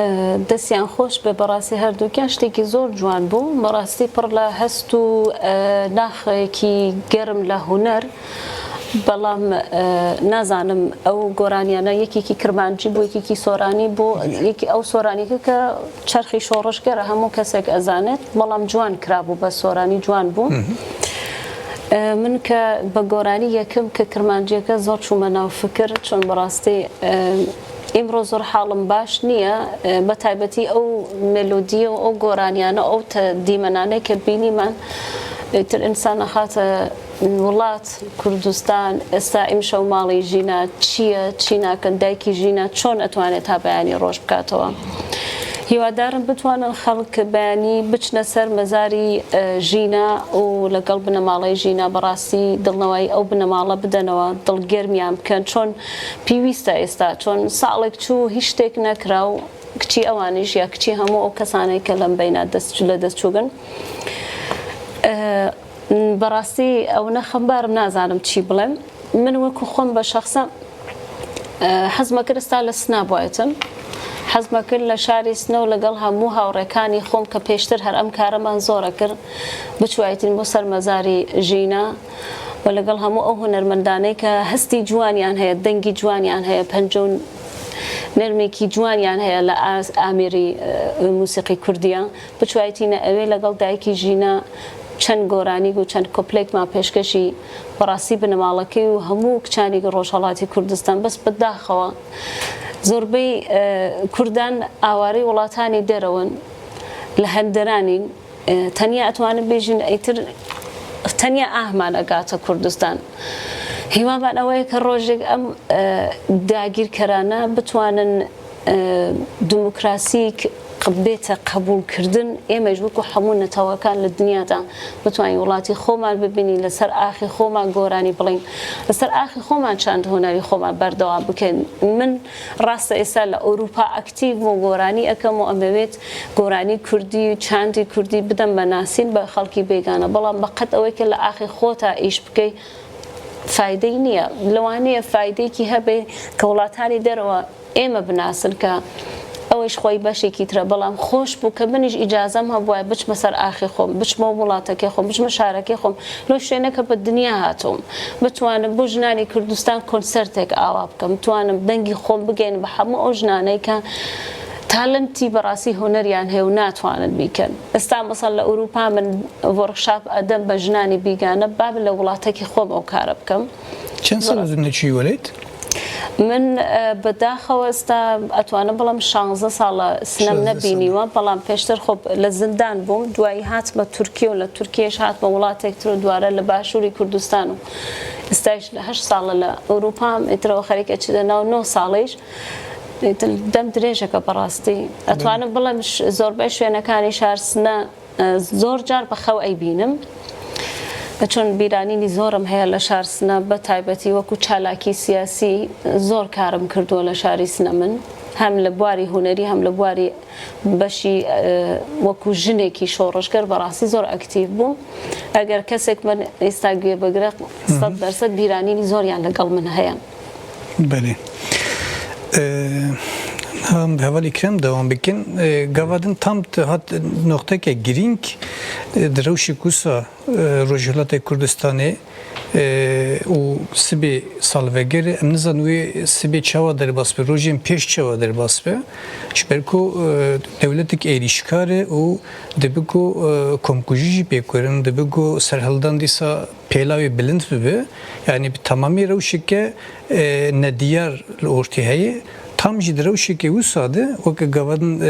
destyan xweş be, berastî her dukiyan ştêkî zor ciwan bû. Berastî pir le hest û, e, naxekî germ le huner. Belam, e, nazanim ew goraniyana yekîkî kirmancî bû, yekîkî soranî bû, yekî ew soranî ke, ke çerxî şorişger e, hemû kesek ezanit. Belam ciwan kirabû, be soranî ciwan bû. E, min ke be goranî yekim ke kirmanciyeke zor çûme nav fikir, çun berastî, e, îmro zor halim baş niye. E, be taybetî ew melodî û ew goraniyane, ew te dîmenane ke bînî me, êtir însan axate welat Kurdistan, esta îmşew malê jîna çi ye, çi nakin, dayikî jîna çon etwane ta beyanî roj bikatewa. Hîwadarim bitwanin xelk beyanî biçine ser mezarî, e, jîna û legel binemale jîna berastî dilnewayî ew binemale bidenewa, dilgermiyan bikin. Çon pîwîst e êsta, çon salek çû hîç ştêk nekira û kiçî ewanî jî ya kiçî hemû ew kesanê ke lem beyna dest çû le dest çûgin. E, Berastî ew ne xembarim, nazanim çî bilim. Min wekî xwe be şexsen, e, hez me kir esta li Sina biwayetim. Hez me kir li şarê Sina û legel hemû hawrekanî xwe ke pêştir her em kariman zor e kir, biçûwayîtin bo ser mezarî jîna û legel hemû ew hunermendanê ke hestî ciwaniyan heye, dengî ciwaniyan heye, penco nermekî ciwaniyan heye li a-, amêrî, e, musîqî kurdiya. Biçûwayîtîne ewê legel dayikî jîna çend goranî û çend kuplek ma pêşkêşî berastî binemalekî û hemû kiçanî Rojhelatî Kurdistan, bes bi daxewa. Zorbey, e, Kurdan awarî welatanî derewin, li henderanîn, e, tenya etwanin bêjin êtir tenya ahman egate Kurdistan. Hîwa me ew ye ke rojek em, e, dagîrkerane bitwanin, e, demokrasîk bête qebûlkirdin, ême ji wekî hemû netewekan li dinya de bitwanî welatî xwe me bibînî, li ser axê xwe me goranî bilîn, li ser axê xwe me çand hunerî xwe me berdewam bikin. Min rast e êsta li Ewropa aktîv bûm, goranî ekim û em ê wêt goranî kurdî, çandî kurdî bidem be nasîn be xelkî bêgane. Belam be qet ew ê ke li axê xwe te îş bikey, faydeyî niye. Li wan niye faydeyekî hebe ke welatanî derewa ême binasin ke ew ê ji xwe yî beşekî tire. Belam xweş bû ke min îj îcazem hebûye biçme ser axê xwe, biçme welatekê xwe, biçme şarekê xwe. Lo şwêneke bi dinya hatim. Bitwanim bo jinanê Kurdistan konsertek awa bikim. Bitwanim dengî xwe bigeynim bi hemû ew jinanê ke talentî berastî huneriyan heye û natwanin bîkin. Esta misal li Ewropa min workshop edem be jinanê bîgane, ba li welatekî xwe ew kare bikim. Çend sal ez neçî welêt? Min, e, bi daxewa esta etwanim bilim şanzde sal e sinem nebînî we, belam pêştir xwe li zindan bûm. Duayî hatime Tirkiye û li Tirkiye jî hatime welatek tir û dubare li başûrî Kurdistan û esta jî heşt sal e li Ewropa, êtir ew xerîke çi de nav neh salê jî. Êtir dem dirêjeke bi rastî. Etwanim bilim ş-, zorbey şwênekanî şar sine, e, zor car bi xew ey bînim. چون بیرانینی زۆرم هەیە لە شار سنە، بە تایبەتی وەکو چالاکی سیاسی زۆر کارم کردووە لە شاری سنە. من هەم لە بواری هونەری، هەم لە بواری بەشی، ئە، وەکو ژنێکی شۆڕشگەر بەڕاستی زۆر ئەکتیڤ بووم. ئەگەر کەسێک من ئێستا گوێ بگرە، سەد دەرسەد بیرانینی زۆریان لەگەڵ من هەیە. Belê. Em bi hevalî kirem dewam bikin. Gava din tam hat noqteke girîng, di rewşê kusa Rojhilatê Kurdistanê û sibê salvegerê, em nizanin wê sibê çawa derbas be, rojên pêş çawa derbas be. Ji ber ku dewletek êrîşkar e û dibe ku komkujî jî pêk werin, dibe ku serhildan dîsa pêla wê bilind bibe, yanî bi temamî rewşeke nediyar li ortê heye. Tam jî di rewşeke wisa de, weke gava din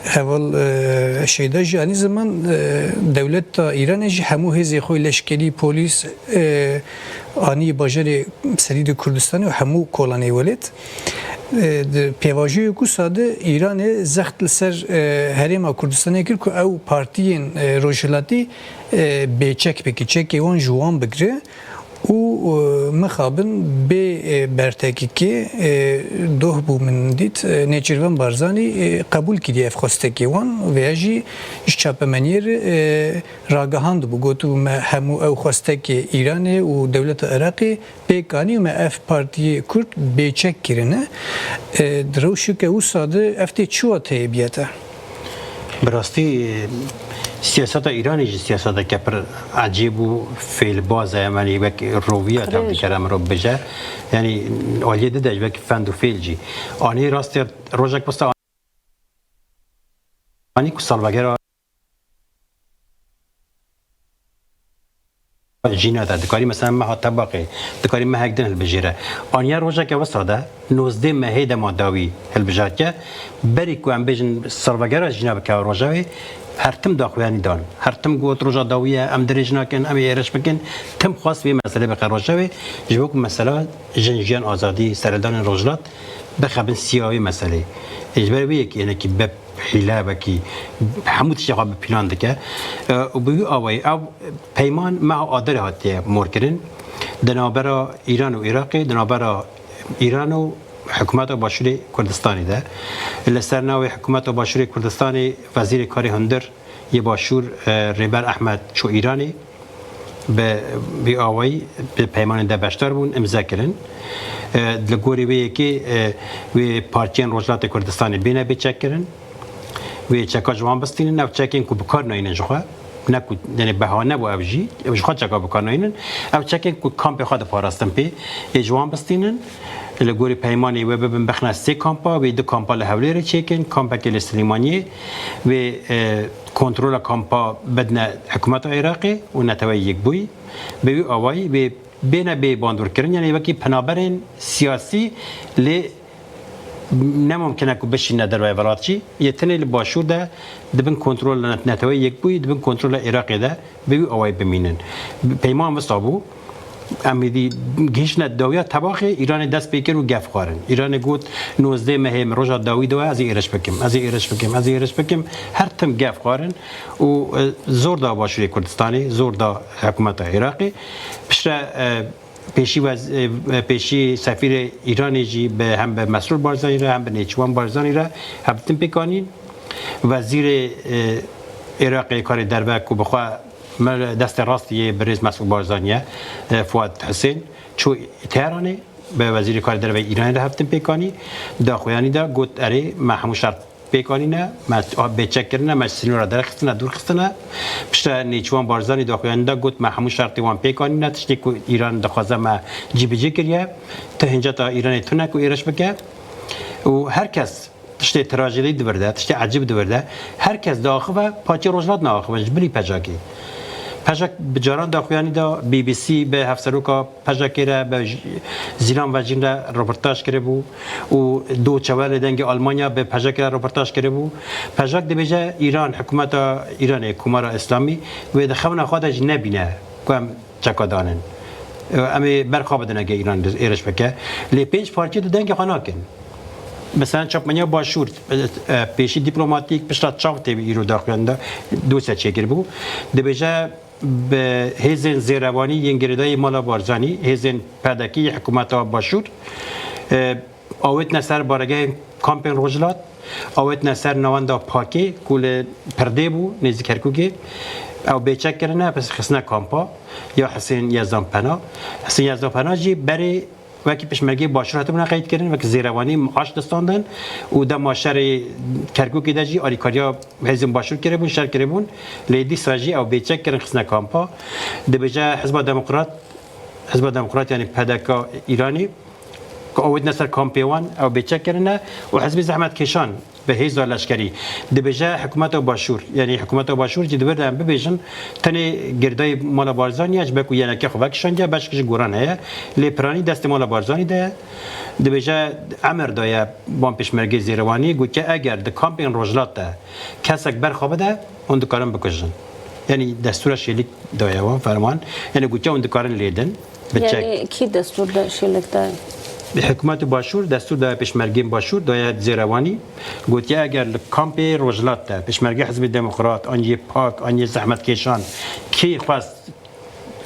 heval Şeyda jî anî ziman, dewleta Îranê jî hemû hêzê xwe, leşkerî, polîs, anî bajarê Serî de Kurdistanê û hemû kolanê welêt. Di pêvajoyek wisa de Îranê zext li ser Herêma Kurdistanê kir ku ew partiyên rojhilatî bêçek bike, çekê wan ji wan bigire û mixabin bê bertekekê doh bû, min dît Nêçîrvan Barzanî qebûl kiriye ev xwestekê wan, vêya jî ji çapemeniyê re ragihand bû, gotibû, me hemû ew xwestekê Îranê û dewleta Iraqê pêk anî û me ev partiyê Kurd bêçek kirine. Di rewşeke wisa de ev tê çi wateyê biyete? Bi rastî siyaseta Îranê jî siyaseteke pir ecêb û fêlbaz e, em, yanî wek roviya tev dikare mirov bibêje. Yanî aliyê dide ji wek fend û fêl jî. Anî rastî rojek wisa anî ku salvegera Jîna de dikarî mesela meha tebaqê, dikarî mehek din hilbijêre. Aniya rojeke wisa de nozdeh mehê dema dawî hilbijartiye. Berî ku em bêjin salvegera jîna bikeve rojevê, her tim daxuyanî dan. Her tim got roja dawî ye, em dirêj nakin, em ê êrîş bikin. Tim xwest vê meselê bixe rojevê. Ji bo ku mesela jin, jiyan, azadî, serhildanên rojhilat bixebin siya wê meselê. Ji ber wê yekê hinekî bi hîle, wekî hemû tiştê xwe bi plan dike. Û bi wî awayî ev peyman meha Adarê hatiye morkirin. Di navbera Îran û Iraqê, di navbera Îran û hikûmeta Başûrê Kurdistanê de. Li ser navê hikûmeta Başûrê Kurdistanê Wezîrê Karê Hundir yê Başûr, e, Rêber Ehmed çû Îranê. Bi vî awayî di peymanê de beşdar bûn, imze kirin. E, li gorî wê yekê, e, wê partiyên Rojhilatê Kurdistanê bêne bê çek kirin. Wê çeka ji wan bistînin, ev çekên ku bi kar nayînin ji xwe. Ne ku, yanî, behane bû ev jî, ew ji xwe çeka bi kar nayînin. Ev çekên ku kampê xwe diparastin pê, ê ji wan bistînin. Li gorî peymanê wê bibin bixne sê kampa, wê du kampa li Hewlêrê çêkin, kampekê li Silêmaniyê, wê, e, kontrola kampa bidine hikûmeta Iraqê û Neteweyê Yekbûyî. Bi wî awayî wê bêne bê bandorkirin, yanî wekî penaberên siyasî lê ne mumkin e ku bişîne derveyê welat jî. Yê tenê li başûr de di bin kontrola Neteweyê Yekbûyî, di bin kontrola Iraqê de bi wî awayî bimînin. Peyman wisa bû. Em êdî gihiştine dawiya tebaxê, Îranê dest pê kir û gef xwarin. Îranê got, nozdeh mehê min roja dawî de we, ez ê êrîş bikim, ez ê êrîş bikim, ez ê êrîş bikim. Her tim gef xwarin û, e, zor da Başûrê Kurdistanê, zor da hikûmeta Iraqê. Piştre, e, pêşî wez-, e, pêşî sefîrê Îranê jî bi, hem bi Mesrûr Barzanî re hem bi Nêçîrvan Barzanî re hevdîtin pêk anîn. Wezîrê, e, Iraqê karê derve ku bi xwe Mir destê rastî yê birêz Mesûd Barzanî ye, e, Fuat Husên, çû Tehranê, bi Wezîrê Karê Derve Îranê re hevdîtin pêk anî, daxuyanî da got, erê, me hemû şert pêk anîne, me bêçek kirine, me ji sînora derxistine, dûr xistine. Piştre Nêçîrvan Barzanî daxuyanî da got, me hemû şertê wan pêk anîne, tiştê ku Îran dixwaze me cîbicî kiriye. Ti hinceta Îranê tune ku êrîş bike. Û her kes Tiştê trajedî di vir de, tiştê ecêb di vir de, her kes diaxive, parçeyê Rojhilat naaxivin ji bilî PJAKê. PJAK bi caran daxuyanî da, BBC bi hevseroka PJAKê re, bi J-, Zîlan Vecîn re roportaj kiribû û Deutsche Welle, Dengê Almanya, bi PJAKê re roportaj kiribû. PJAK dibêje, Îran, hikûmeta Îranê, Komara Îslamî, wê di xewna xwe de jî nebîne ku em çeka danin. Em ê berxa bidin ege Îran êrîş bike. Lê pênc parçe di dengê xwe nakin. Mesela çapmeniya Başûr, e, pêşî dîplomatîk, pişta çav tê îro daxuyanî da, dosya çêkiribû. Dibêje, bi hêzên zêrevanî yên girêdayî mala Barzanî, hêzên P D K yê hikûmeta Başûr, e, awêtine ser baregehên kampên Rojhilat, awêtine ser navenda Pakê ku li Pirdê bû, nêzî Kerkûkê, ew bêçek kirine, pişt xistine kampa ya Hisên Yezdanpena. Hisên Yezdanpena jî berê wekî pişmergê Başûr hatibûne qeydkirin, wekî zêrevanî maaş distandin û dema şerê Kerkûkê de jî alîkariya hêzên Başûr kiribûn, şer kiribûn, lê dîsa jî ew bêçek kirin, xistine kampa. Dibêje Hizba Demokrat, Hizba Demokrat, yanî P D K Îranê, ku awêtine ser kampê wan, ew bêçek kirine û Hizbê Zehmetkêşan bi hêza leşkerî dibêje hikûmeta Başûr, yanî hikûmeta Başûr jî di vir de em bibêjin, tenê girêdayî mala Barzanî ye, ji ber ku yeneke xwe vekişandiye, beşek ji goran heye, lê piranî destê mala Barzanî de ye. Dibêje emir daye wan pêşmergê zêrewanî, gotiye eger di kampên Rojhilat de kesek berxa bide, hûn dikarin bikujin. Yanî destûra şêlik daye wan, ferman. Yanî gotiye hûn dikarin lêdin. Bi çek. Yanî kî destûr da şêlik daye? Hikûmetê Başûr destûr daye pêşmergên Başûr, daye zêrewanî. Gotiye eger li kampê Rojhilat de pêşmergê Hizbê Demokrat, an yê Pak, an yê Zehmetkêşan kî xwest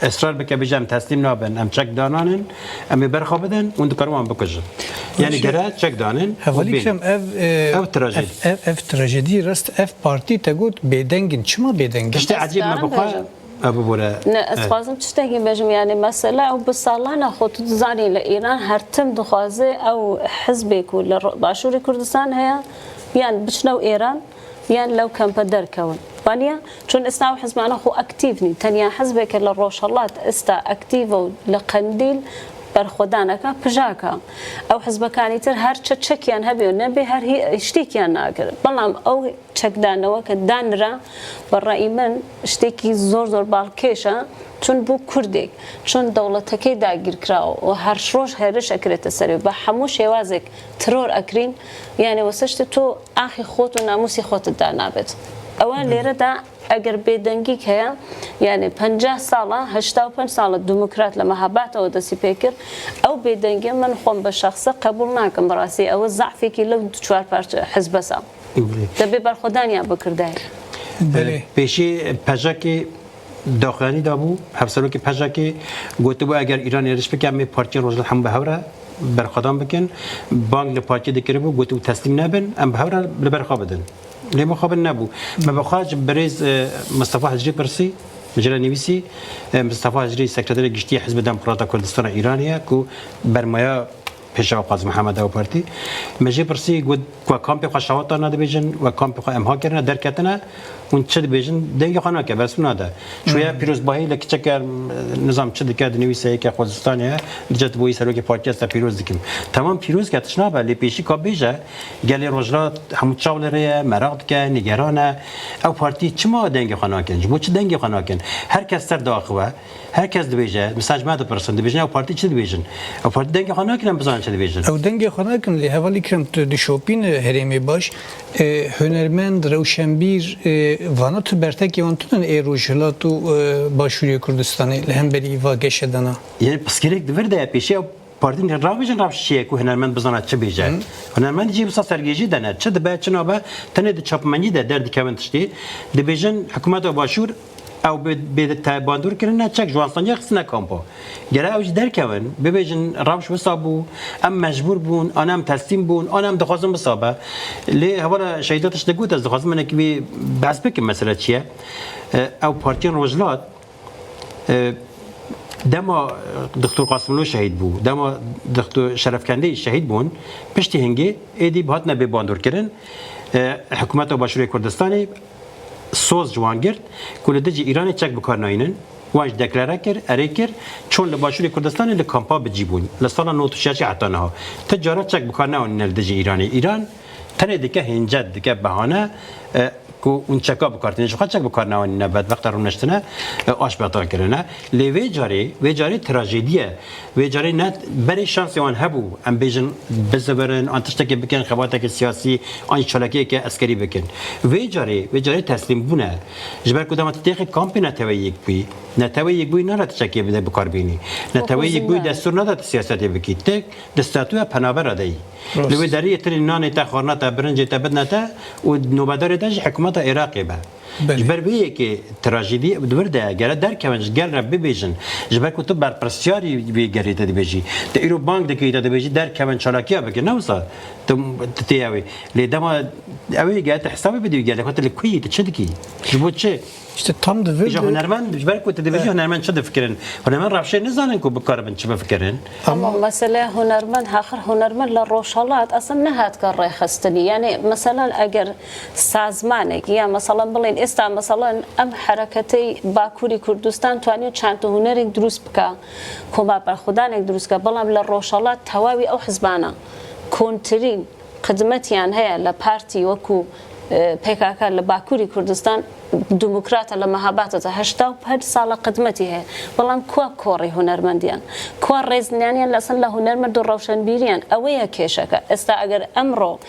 israr bike, bêje em teslîm nabin, em çek dananin, em ê berxa bidin, hûn dikarin wan bikujin. Yanî Baş e. Gere çek danin û Hevalî bên. Kiram, ev, e, Ev trajedî. Ev, ev, ev trajedî rast, ev partî te got bêdeng in. Çima bêdeng in? Tiştê ecêb me Destkaran bixwe bêjin. Ev bibore. Ne, ez Eh. xwazim tiştekî bêjim, yanî mesela ew bi salan e xwe tu dizanî li Îran her tim dixwaze ew hizbê ku li Ro-, Başûrê Kurdistan heye, yan biçine û Îran, yan lew kempe derkewin. Vaniye? Çun isna ew hizbana xwe aktîv nî. Tenya hizbeke li Rojhelat ista aktîv û li Qendîl berxwedaneke pijaka. Ew hizbekanî tir her çi çekiyan hebe û nebe her hî-, tiştêkiyan nakir. Belam ew çekdaneweke danira, bi re'yî min, tiştekî zor zor balkêş e, çun bû Kurdek, çun dewletekê dagîr kirawo û her roj hêriş ekirete serê, bi hemû şêwazek teror ekirîn, yanî wese tiştê tu axê xwe û namûsê xwe tu danabit. Ew e lêre de eger bêdengîk heye, yanî pencah sala, heşta û pênc sala demokrat li mehabata we destî pê kir, ew bêdengî min xwe bi şexse qebûl nakim, bi rastî ew e zafekî li çar parçe hizbesa. Belê. Te bê berxwedaniya bikirde. Belê. Pêşî pejekê daxuyanî dabû, hevserokê pejekê gotibû, eger Îran êriş bike, em ê partiyên Rojhilat hemû bi hev re berxwedan bikin. Bang li partiyê dikiribû, gotibû, teslîm nebin, em bi hev re li ber xwe bidin. Lê mixabin nebû. Me bi xwe ji birêz, e, Mistefa Hicrî pirsî, ji re nivîsî, e, Mistefa Hicrî, Sekreterê Giştî yê Hizbê Demokrata Kurdistana Îranê ye, ku bermaya Pêşewa Qazî Mihemed ew partî. Me jê pirsî, got, we kampê xwe şewatana dibêjin, we kampê xwe imha kirine, derketine, hûn çi dibêjin, dengê xwe nake, bersiv nade. Çûye Hmm. pîrozbahî li kiçeke, nizam çi dike, dinivîse yeke Xwezistanê ye, dice tu bo wî serokê partiyê, ez te pîroz dikim. Temam pîroz ke, tişt nabe, lê pêşî ka bêje, gelê Rojhilat hemû çav li rê ye, meraq dike, nîgeran e. Ew partî çima dengê xwe nakin? Ji bo çi dengê xwe nakin? Her kes ser diaxive. Her kes dibêje, misal ji me dipirsin, dibêjin ew partî çi dibêjin? Ew partî dengê xwe nakin em bizanin çi dibêjin. Ew dengê xwe nakin, lê hevalî kirim tu dişopîne herêmê baş. E, hunermend, rewşenbîr, e, vana tu bertekê wan tune ê Rojhilat û, e, Başûrê Kurdistanê li hemberî va geşedana. Yanî pirsgirêk di vir de ye, pêşî ew partî ne, ravêjin, rewş çi ye ku hunermend bizane çi bêje. Hı. Hunermend jî wisa sergêjî de ne. Çi dibe, çi nabe, tenê di çapemendî de derdikevin tiştê. Dibêjin hikûmeta Başûr ew bê, bê te bandor kirine, çek ji wan standiya xistine kampa. Gere ew jî derkevin, bibêjin rewş wisa bû, em mecbûr bûn, an em teslîm bûn, an em dixwazin wisa be. Lê hevala Şehîda tişt digot, ez dixwazim hinekî wî behs bikim, mesele çi ye? E, ew partiyên Rojhilat, e, dema, e, Doktor Qasimlo şehîd bû, dema Doktor Şerefkendî şehîd bûn, piştî hingê êdî hatine bê bandorkirin, e, hikûmeta Başûrê Kurdistanê soz ji wan girt ku li dijî Îranê çek bi kar nayînin. Wan jî deklare kir, erê kir, çûn li Başûrê Kurdistanê li kampa bi cî bûn. Li sala nod û şeş heta niha. Ti cara çek bi kar neanîne li dijî Îranê. Îran tenê dike hêncet, dike behane, e, ku hûn çeka bi kar tînin. Ji xwe çek bi kar neanîne, bedbexta rûniştine, e, aş betal kirine. Lê vê carê, vê carê trajedî ye. Vê carê ne berê şansê wan hebû, em bêjin bizivirin, an tiştekê bikin, xebateke siyasî, an çalakiyeke eskerî bikin. Vê carê, vê carê teslîmbûn e. Ji ber ku dema tu têxî kampê Neteweyê Yekbûyî, Neteweyê Yekbûyî nare tu çekê bide bi kar bînî. Neteweyê Yekbûyî destûr nade tu siyasetê bikî. Tu di statûya penabera de yî. Rast. Li wê deriyê tenê nanê te, xwarina te, birincê te bidine te û nobedarê te jî hikûmeta Iraqê be. Belê. Ji ber vê yekê trajedî di vir de ye. Gere derkevin, ji gel re bibêjin. Ji ber ku tu berpirsiyarî vê gelê te dibêjî. Tu îro bang dikî, te dibêjî derkevin, çalakiya bikin. Ne wisa tu, tu tê ew ê. Lê dema ew ê gere tu hesabê bidî wî gelê xwe, tu li ku yî, tu çi dikî? Ji bo çi? İşte tam di vir Îja de hunermend, ji ber ku tu dibêjî hunermend çi difikirin? Hunermend rewşê nizanin ku bikaribin çi bifikirin. Ama mesele hunermend, haxir hunermend li Rojhilat eslên nehatike rêxistinî. Yani, mesela, eger sazmanek ya, mesela, bilên, êsta, mesela, em hereketê Bakurî Kurdistan twaniyo çend hunerek dirust bike, koma berxwedanek dirust bike, belam li Rojhilat tewawî ew hizbana kontirîn xidmetiyan heye li partî wekû, e, P K K li Bakurî Kurdistan, Demokrata li Mehabata de heşta û pênc sala xidmetî heye. Belam kua korê hunermendiyan? Kua rêzniyaniyan li eslên li hunermend û rewşenbîriyan? Ew ê ye kêşeke. Êsta eger emro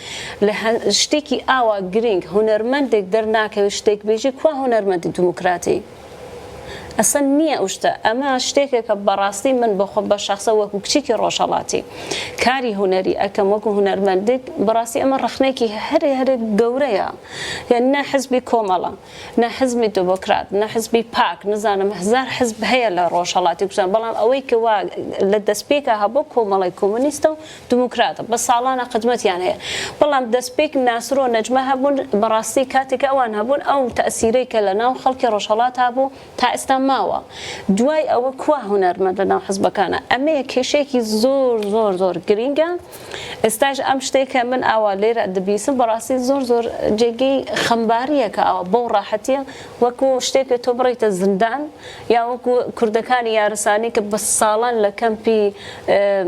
li hen-, ştêkî awa girîng hunermendek dernakeve ştêk bêjî, kua hunermendî demokratî? Eslên niye û işte. Ema ştêkeke berastî min bi xwe, bi şexse wekû kiçîkî Rojhilatî karî hunerî ekem wekû hunermendek, berastî ema rexnekî herê herê gewre ya. Yani ne hizbî Komela, ne hizbî Demokrat, ne hizbî Pak, nizanim hezar hizb heye li Rojhilatî Kurdistan. Belam ew ê ke wa li destpêka hebû Komelay Komunîst û Demokrat, bi salana xidmetiyan heye. Belam destpêk Nasir û Necme hebûn, bi rastî kateke ewan hebûn, ew tesîrê ke li nav xelkê Rojhilat hebû, ta êsta mawa. Duway ew kua hunermend li nav hizbekan e? Em ê kêşeyekî zor, zor, zor girîng e. Êsta jî em ştêke min awa lê re dibîsin, bi rastî zor, zor cêgî xembariyeke awa bo rahetî ye. Wekû ştêke tu birîte zindan, ya wekû kurdekanî yaristanî ke bi salan li kempî, e,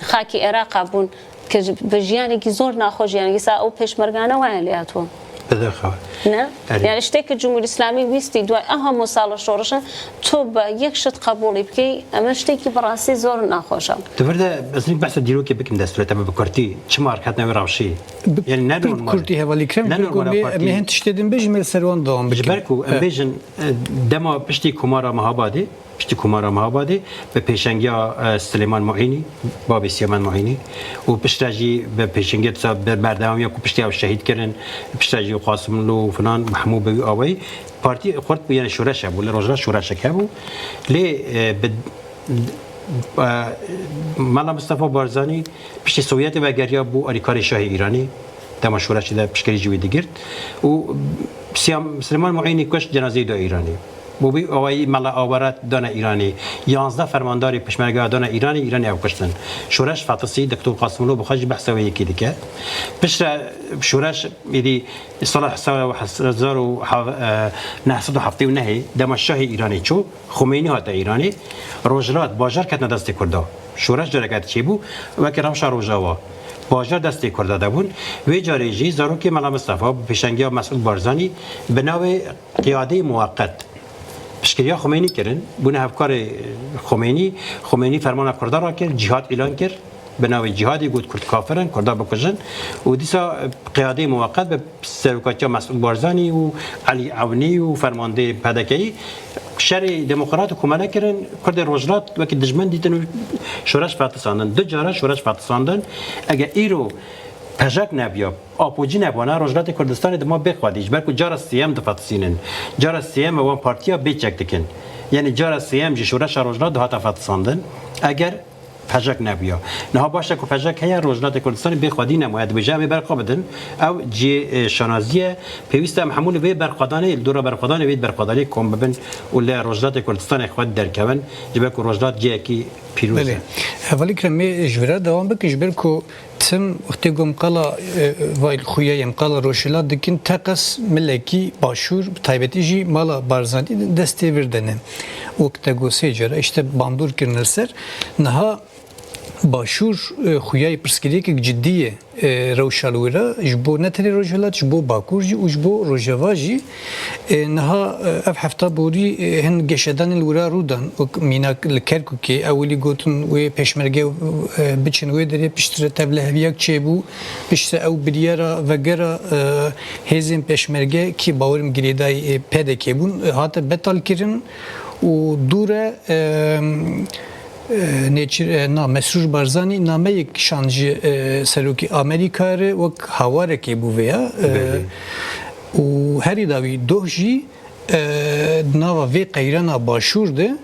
xakî Êraqa bûn, ke ji, bi jiyanekî zor naxweş, yani, dîsa ew pêşmergane waya lê hatiye. Bi derxewe. Ne? Erê. Yani, ştê ke Cumhurî Îslamî wîstî duway ew hemû sala şorişe, tu bi yek şit qebûlî bikey, eme ştêkî bi rastî zor naxweş e. Di vir de ez nik behsa dîrokê bikim destûrê te bi kurtî, çima riketine wê rewşî? Bi, yani, ne bi normal. Kurtî hevalî kirim, ne normal, em ê hin tiştê din bêjim, ê li ser wan dewam bikim. Ji ber ku em bêjin, e, dema piştî Komara Mehabadê, Piştî Komara Mehabadê bi pêşengiya, e, Silêman Muînî, babê Siyamend Muînî, û piştre jî bi pêşengiya disa bi berdewamiya ku piştî ew şehîd kirin, piştre jî Qasimlo û filan hemû bi wî awayî partî xurt bû, yani şoreş hebû, li Rojhilat şoreşek hebû. Lê, e, bi, e, Mela Mistefa Barzanî piştî Sovyetê vegeriya bû alîkarê şahê Îranî. Dema şoreşê de piştgirî ji wî digirt. Û Siyam-, Silêman Muînî kuşt, cenazeyê da Îranê. Bo vî awayî Mela Awerat dane Îranê. Yanzdeh fermandarê pêşmergeya dane Îranê, Îranê ew kuştin. Şoreş fetisî, Doktor Qasimlo bi xwe jî behsa wê yekê dike. Piştre şoreş êdî sala hezar û neh sed û heftê û nehê dema şahê Îranê çû, Xumeynî hate Îranê, Rojhilat, bajar ketine destê Kurda. Şoreş careke çêbû, weke rewşa Rojava. Bajar destê Kurda de bûn. Vê carê jî zarokê Mela Mistefa bi pêşengiya Mesûd Barzanî bi navê Qiyadeyê Muweqet piştgiriya Xumeynî kirin. Bûne hevkarê Xumeynî. Xumeynî fermana Kurda rakir, cîhad îlan kir. Bi navê cîhadê got Kurd kafir in, Kurda bikujin. Û dîsa Qiyadeyê Muweqet bi serokatiya Mesûd Barzanî û Elî Ewnî û fermandê P D K'yî şerê demokrat û komele kirin, Kurdê Rojhilat wekî dijmin dîtin û şoreş fetisandin. Du cara şoreş fetisandin. Eger îro pejek nebiya, apocî nebana, Rojhilatê Kurdistanê dima bê xwedî, ji ber ku cara sêyem difetisînin. Cara sêyem e wan partiya bê çek dikin. Yani cara sêyem jî şoreşa Rojhilat dihata fetisandin. Eger pejek nebûya. Niha baş e ku pejek heye, Rojhilatê Kurdistanê bê xwedî nemaye. Dibêje, em ê berxwe bidin. Ew cihê, e, şanazî ye. Pêwîst e em hemû li vê berxwedanê, li dora berxwedanê vê berxwedanê kom bibin û li Rojhilatê Kurdistanê xwedî derkevin. Ji ber ku Rojhilat cihekî pîroz e. Belê. Hevalî Kerem, ê ji vir re dewam bikin, ji ber ku tim wextê ku em qala, e, vay xuya em qala Rojhilat dikin, teqez milekî Başûr, bi taybetî jî mala Barzanî destê vir de ne. Wek te got sê cara, işte bandor kirin li ser. Niha Başûr, e, xuyayê pirsgirêkek cidî ye, e, rewşa li wira, ji bo ne tenê Rojhilat, ji bo Bakur jî û ji bo Rojava jî. E, niha, e, ev hefta borî, e, hin geşedanên li wira rû dan, wek mînak li Kerkûkê, ewilî gotin wê pêşmerge, e, biçin wê derê, piştre tevliheviyak çêbû, piştre ew biryara vegera, e, hêzên pêşmerge ki bawerim girêdayî, e, P D K bûn, e, hate betal kirin û dû re, e, E, Nêçîr, e, na, Mesrûr Barzanî nameyek şand ji, e, serokê Amerîka re wek hawarekê bû vêya. E, Belê. Û herî dawî doh jî, e, di nava vê qeyrana Başûr de,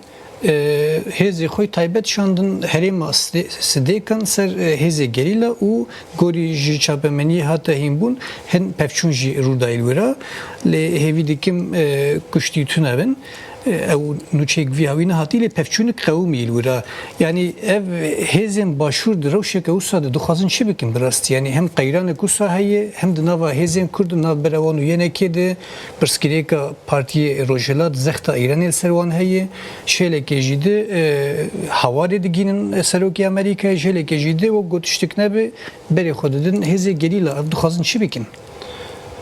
e, hêzê xwe taybet şandin herêma Sidê-, Sidêkan ser, e, hêzê gerîla û gorî ji çapemeniyê hate hînbûn hin pevçûn jî rûdayî li wira. Lê hêvî dikim, e, kuştî tune bin. E, ew nûçeyek vî hawî nehatî lê pevçûnik qewimî li wira. Yanî ev hêzên Başûr di rewşeke wisa de dixwazin çi bikin bi rastî? Yanî hem qeyranek wisa heye, hem di nava hêzên Kurd û navbera wan û Y N K'ê de pirsgirêka Partiyê Rojhilat zexta Îranê li ser wan heye. Şêlekê jî de, e, hawarê digînin serokê Amerîkayê, şêlekê jî de wek got tiştek nebe berê xwe didin hêzê gerîla. Ev dixwazin çi bikin?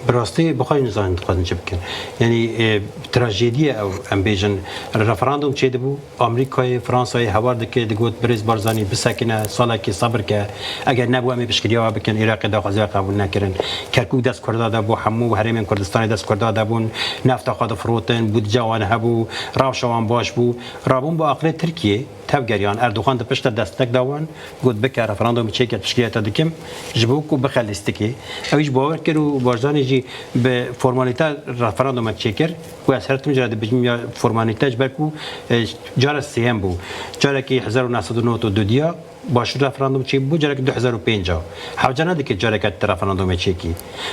Bi rastî bi xwe jî nizanin dixwazin çi bikin. Yanî, e, trajediye ew, em bêjin, referandum çêdibû, Amerîkayê, Fransayê hewar dike, digot, Birêz Barzanî, bisekine, salekê sebir ke. Eger nebû, em ê piştgiriya we bikin, Iraqê daxwaziya qebûl nekirin. Kerkûk dest Kurda de bû, hemû herêmên Kurdistanê dest Kurda de bûn, nefta xwe difirotin, budce wan hebû, rewşa wan baş bû. Rabûn bi aqilê Tirkiyê, tevgeriyan, Erdogan di pişt de destek da wan, got, bike referandumê çêke, piştgiriya te dikim, ji bo ku bixe lîstikê. Ew jî bawer kir û Barzanî jî bi formalîte referandumek çêkir. Ku ez her tim jî re dibêjim ya formalîte, ji ber ku, e, cara sêyem bû. Carekî hezar û neh sed û nod û du diya Başûr referandum çêbû, carekî du hezar û pênc a. Hewce nedike careke te referandumê çêkî.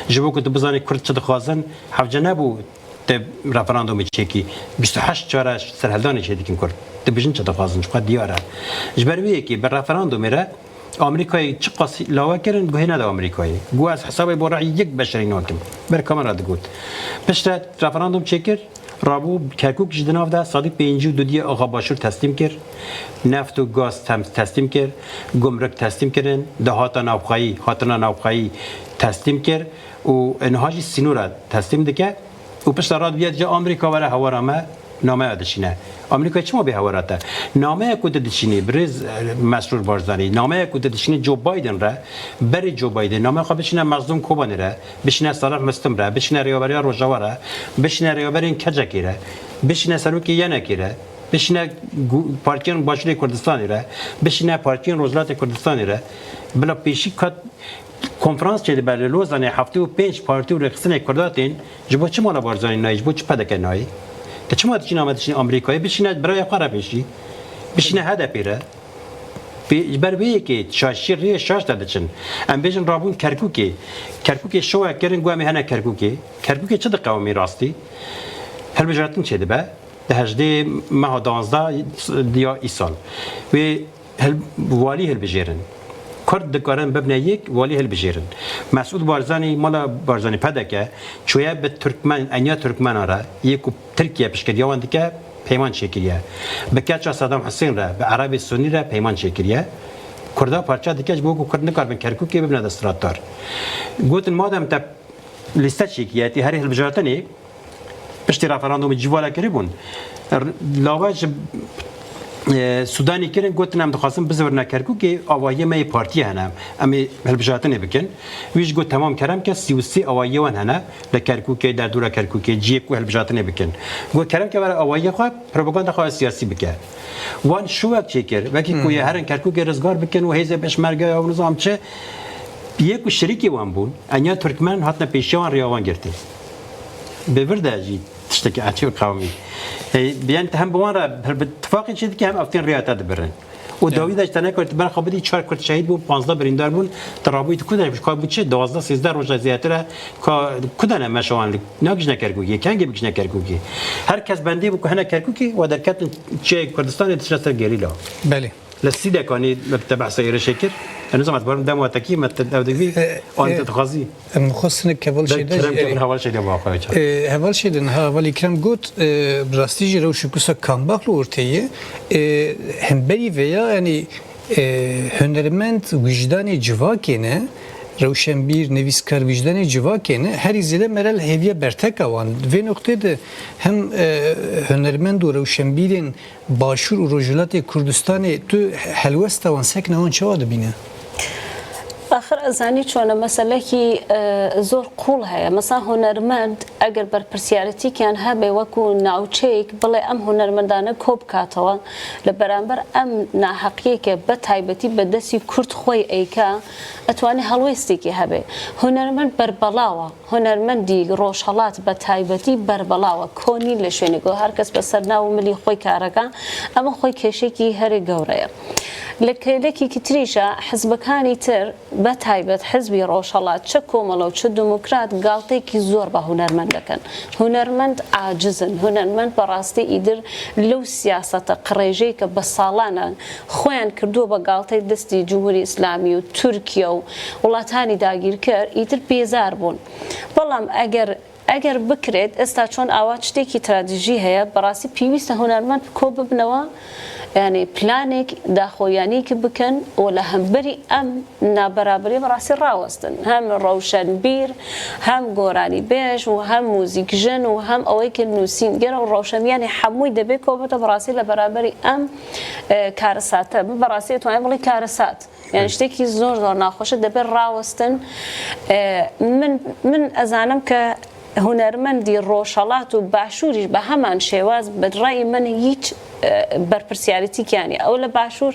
Ji bo ku tu bizanî Kurd çi dixwazin, hewce nebû te referandumê çêkî. Bîst û heşt cara serhildanê çêdikin Kurd. Dibêjin çi dixwazin, ji xwe diyar e. Ji ber wê yekê bi referandumê re Amerîkayê çiqas lawe kirin, guhê neda Amerîkayê. Got, ez hesabê bo rayî yek beşerî nakim. Ber kamera digot. Piştre referandum çêkir, rabû Kerkûk jî di nav de sedî pêncî û du diya axa Başûr teslîm kir. Neft û gaz tem-, teslîm kir. Gumruk teslîm kirin. Dahata navxweyî, hatina navxweyî teslîm kir. Û niha jî sînora teslîm dike. Û pişta radiviya dije Amerîka were hewara me, nameya dişîne. Amerîka çima bê hewara te? Nameya ku tu dişînî, birêz, e, Mesrûr Barzanî, nameya ku tu dişînî Joe Biden re, berê Joe Biden, nameya xwe bişîne Mezlûm Kobanî re, bişîne Salih Muslim re, bişîne rêveberiya Rojava re, bişîne rêveberên kecekê re, bişîne serokê Y N K'ê re, bişîne gu-, partiyên Başûrê Kurdistanê re, bişîne partiyên Rojhilatê Kurdistanê re. Bila pêşî kat Konferans çêdibe li Lozanê, heftê û pênc partî û rêxistinê Kurda tên, ji bo çi mala Barzanî nayê, ji bo çi P D K nayê? Te çima diçî name diçînî Amerîkayê? Bişîne birayê xwe re pêşî. Bişîne H D P re. Pê-, ji ber vê yekê şaşî rê şaş de diçin. Em bêjin rabûn Kerkûkê. Kerkûkê şowek kirin, got em ê hene Kerkûkê. Kerkûkê çi diqewimî rastî? Hilbijartin çêdibe. Di hejdê meha duwazdeh ya îsal. Wê hil-, walî hilbijêrin. Kurd dikarin bibine yek, walî hilbijêrin. Mesûd Barzanî, mala Barzanî P D K, çûye bi Türkmen, enya Türkmena re, yê ku Tirkiye piştgiriya wan dike, peyman çêkiriye. Bi keça Sedam Husên re, bi Erebê Sunî re peyman çêkiriye. Kurda parça dike ji bo ku Kurd nikaribin Kerkûkê bibine desthilatdar. Gotin, madem te lîste çêkiye, tê herî hilbijartinê, piştî referandumê cî vala kirî bûn. R-, lava ji, e, Sudanî kirin, gotin, em dixwazin bizivirine Kerkûkê, avahiyê me yê partiyê hene. Em ê hilbijartinê bikin. Wî jî got, temam kerem ke, sî û sê avahiyê wan hene. Li Kerkûkê, derdora Kerkûkê, ciyê ku hilbijartinê bikin. Got, kerem ke were avahiyê xwe, propaganda xwe siyasî bike. Wan şovek çêkir, wekî ku yê herin Kerkûkê rizgar bikin û hêzê pêşmerge ya û nizam çi, yê ku şirîkê wan bûn, enya Türkmen hatine pêşiya wan, rêya wan girtin. Bi vir de jî tiştekî etî û qewimî. Ê, bi, yanî, te hem bi wan re bi, bi tifaqê çê dike, hem ev tên rêya te dibirin. Û dawî de ji te nekir, tu ber xwe bidî, çar Kurd şehîd bûn, panzdeh birîndar bûn, tu rabûyî tu ku de, ka bû çi, duwazdeh sêzdeh roja zêdetir e, ka ku de ne meşa wan li, nagihîjne Kerkûkê, kengê bigihîjne Kerkûkê. Her kes bendê bû ku hene Kerkûkê, we derketin çiyayê Kurdistanê diçine ser gerîla. Belê. Li Sîdekanê me te behsa êrişê kir. Ez nizam ez barim dem watekî me te ev dikvî, E, an e, te dixwazî. Em xwestin heval Şêda jî, kerem ke erê. Heval Şêda ba xwe ça. E, heval Şêda niha hevalî Kerem got, e, bi rastî jî rewşek wisa kambax li ortê ye. E, hemberî vê ya, yanî, e, hunermend wijdanê civakê ne, rewşenbîr, nivîskar wijdanê civakê ne, herî zêde mere li hêviya berteka wan. Vê noqtê de hem, e, hunermend û rewşenbîrên Başûr û Rojhilatê Kurdistanê tu helwesta wan, sekna wan çawa dibîne? Ax, Qir ezanî çûne meselekî e, zor qûl heye. Mesela hunermend eger berpirsiyarîtîkiyan hebe wekû navçeyek bile em hunermendane kop katewî li beramber em naheqiyeke be taybetî be destî Kurd xwe eyke etwanî helwêstekî hebe. Hunermend berbelawa. Hunermendî rojhelat be taybetî berbelawa. Konî li şwênê ku her kes be ser nav û milî xwe kareke. Ema xwe kêşekî herê gewre ye. Li kêlekî kitrîşa hizbekanî tir be taybet hizbî rojhelat çi komelo çi demokrat galtêkî zor be hunermend dikin. Hunermend aciz in. Hunermend bi rastî îdir lew siyasete qirêjeyeke bi salan e xweyan kirdo be galtê destî Cumhurî Îslamî û Tirkiye û welatanî dagîrker îdir bêzar bûn. Belam eger eger bikrêt, esta çon awa çitekî tradîjî heye, bi rastî pîwîst e hunermend bi ko bibnewe, yanî planek daxoyanîkî bikin û li hemberî em naberaberî bi rastî rawestin. Hem rewşenbîr, hem goranîbêj û hem muzîkjin û hem ewê ke nûsîn. Gere û rewşenbîr, yanî hemûyî debê ko bite bi rastî li beraberî em e, karisate. Bi rastî tu bile karisat. Yani ştekî zor zor naxweş e, debe rawestin. E, min, min ezanim ke hunermendî Rojhelat û Başûrî be heman şêwaz, bi rayî min hiç e, berpirsiyarîtî kiyanî. Ew li Başûr,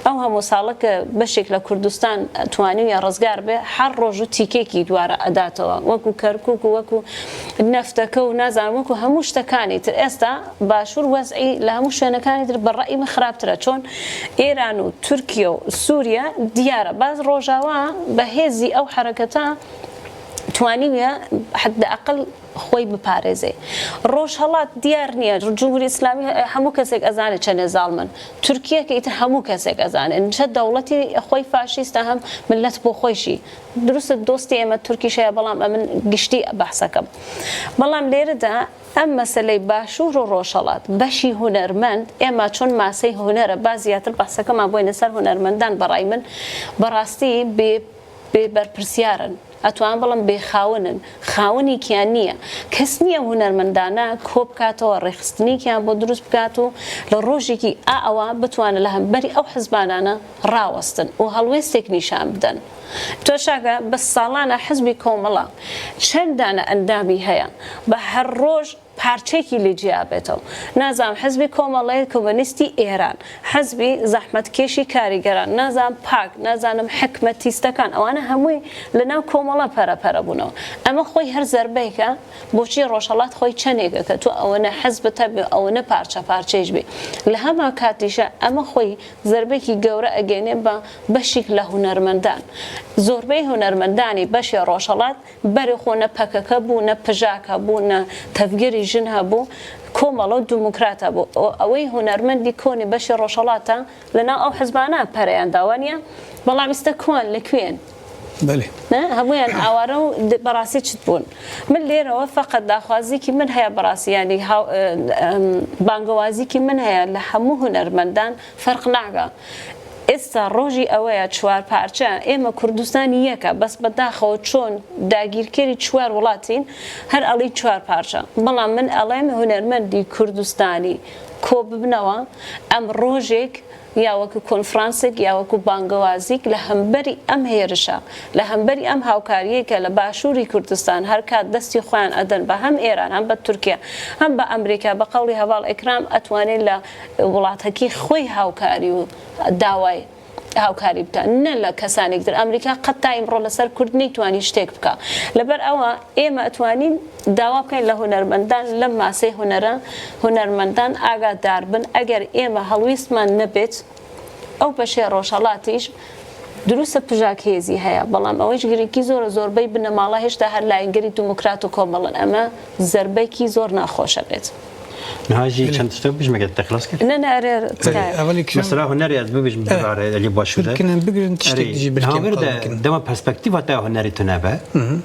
ew hemû salik e beşek li Kurdistan twaniye rizgar be, her roj û tîkekî dwara edatewa. Wekû Kerkûk û wekû nefteke û nazanim wekû hemû ştekanî tir. Esta Başûr wez'î li hemû şwênekanî tir bi rayî min xirabtir e. Çon Îran û Tirkiye û Sûriye diyar e. Baz Rojawa bi hêzî ew hereketa twanîbûye heddeaqil xwey biparêzê. Rojhelat diyar niye. Cumhurî Îslamî, e, hemû kesek ezane çenê zalm in. Tirkiye ke îtir hemû kesek ezane. Çe dewletî xwey faşîst e hem millet bo xwe jî. Dirust e dostî ême Tirkî şeye, belam em in giştî behse kim. Belam lêri de em meseleyê Başûr û Rojhelat, beşî hunermend, êma çon masey huner e, ba ziyadtir behse kim, em boyne ser hunermendan, berayî min bi rastî bê, bê berpirsiyar in. Etwan belam bê xawin in. Xawinî kiyan niye. Kes niye hunermendane kop katewa rêxistinî kiyan bo dirust bikat û li rojekî a ewa bitwane li hemberî ew hizbanane rawestin û helwêstek nîşan bidin. Tu şake bi salan e hizbî komela çend dane endamî heye, bi her roj parçekî li ciya bêto. Nazam hizbî komelê komunîstî Êran, hizbî zehmetkêşî karîgeran, nazam pak, nazanim hikmetîstekan, ewane hemûyî li nav komela pere pere bûne. Ema xwey her zerbeyke boçî Rojhelat xwey çenêke ke tu ewine hizb te bî, ewine parçe parçeyî bî. Li hema katîşe ema xwey zerbekî gewre egênê be beşîk le hunermendan. Zorbey hunermendanî beşê Rojhelat berê xwe ne P K K bû, ne PJAK hebû, ne tevgerî jin hebû, komelo demokrat hebû. O, ewey hunermendî konî beşê Rojhelata li nav ew hizbana pereyan dawa niye. Belam îste kuan li kuên? Belê. Ne? Hemûyan aware û di-, berasî çit bûn. Min lêrewe feqet daxwazîkî min heye berasî, yanî haw-, e, em, bangewazîkî min heye li hemû hunermendan ferq nake. Êsta rojî ewe ye çiwar parçe. Ême Kurdistanî yek e, bes bedaxewe çon dagîrkerî çiwar welatîn her elî çiwar parçe. Belam min elêm hunermendî Kurdistanî ko bibnewa, em rojêk ya wekî konferansek ya wekî bangewazîk li hemberî em hêrişa, li hemberî em hawkariyêke li Başûrî Kurdistan her kat destî xweyan edin be hem Êran, hem be Tirkiye, hem be Amerîka, be qewlî heval Îkram etwanê li welatekî xwe hawkarî û dawayê hawkarî bike, ne li kesanêk dir. Amerîka qet ta îmro li ser Kurd neytwanî ştêk bike. Li ber ewa ême etwanîn dawa bikeyn li hunermendan, li masê hunere, hunermendan agadar bin. Eger ême helwîstman nebêt, ew beşê Rojhelatî jî dirûse pijak hêzî heye. Belam ew jî girîngî zor e, zorbey binemala hêşta her layîngerî demokrat û komel in. Eme zerbekî zor naxweş e bêt. Niha jî Belê. çend tiştek bijîme, te xilas kir? Ne, ne, erê, erê, Belê, tika. Evelî kîjan Mesela hunerê ez bibêjim, Erê. birare, elî başû de. Hûn kirin bigirin tiştekî Erê, jî niha bilkêm vir de qal bikin. dema perspektîfa te ya hunerî tune be. Hı hı.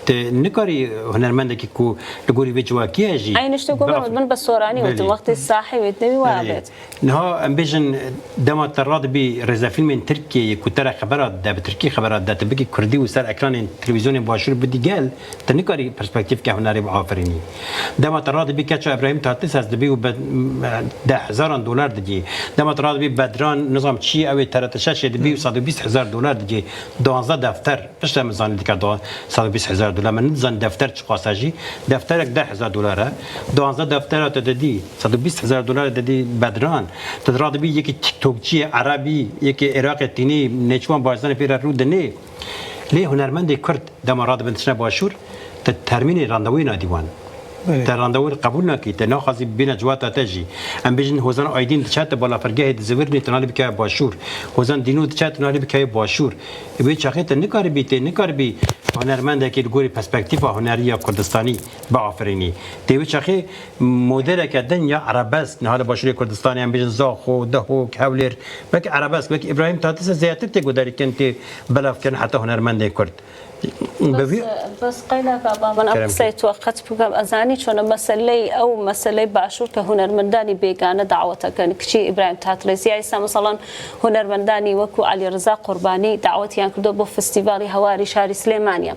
Te nikarî hunermendekî ku li gorî vê civakî ye jî. Eynî tiştê ku bira- min bi soranî gotin, wextê sahî wê, divê wa bêt. Niha em bêjin, dema te radibî rêzefîlmên Tirkiyeyê ku te re xebera dide, bi Tirkî xebera dide, tu bikî Kurdî û ser ekranên televîzyonên Başûr bidî gel, tu nikarî perspektîfke hunerî biafirînî. Dema te radibî keça Îbrahîm Tatlises dibî û be-, deh hezaran dolar digî. Dema te radibî Bedran, nizam çi, ew ê T R T şeşê dibî û sed û bîst hezar dolar digî. Duwazdeh defter, piştre min zanî dike do-, sed û bîst hezar dolar. Min nidizan defter çiqas e jî. Defterek deh hezar dolar e. Duwazdeh deftera te didî, sed û bîst hezar dolar didî Bedran. Tu radibî yekî TikTokçiyê Erebî, yekî Iraqê tînî, nêçiwan Barzanî pê re rû dinê. Lê hunermendê Kurd dema radibin diçine Başûr, te termînê randevûyê nadî wan. Te randevû qebûl nakî, te naxwazî bîne civata te jî. Em bêjin Hozan Aydîn diçe te balafirgehê dizivirnî, tu nalî bikeve Başûr. Hozan Dînû diçe tu nalî bikeve Başûr. Wê çaxê te nikaribî, tê nikaribî hunermendekî li gorî perspektîfa hunerî ya Kurdistanî biafirînî. Tê wê çaxê modeleke din ya erebesk, niha li Başûrê Kurdistanê em bêjin Zaxo, Dehok, Hewlêr, belkî erebesk, belkî Îbrahîm Tatlises zêdetir tê guhdarîkirin, tê belavkirin heta hunermendên Kurd. Bi vî- Bes qeynaka ba min ev qisey tu qet bikim. Ez zanî çona meseley ew meseley Başûr ke hunermendanî bêgane dawet ekin. Kiçî Îbrahîm Tatlises ya îsa meselan hunermendanî wekû Elî Riza Qurbanî dawetiyan kirdo bo festîvalî Hewarî şarî Silêmaniya.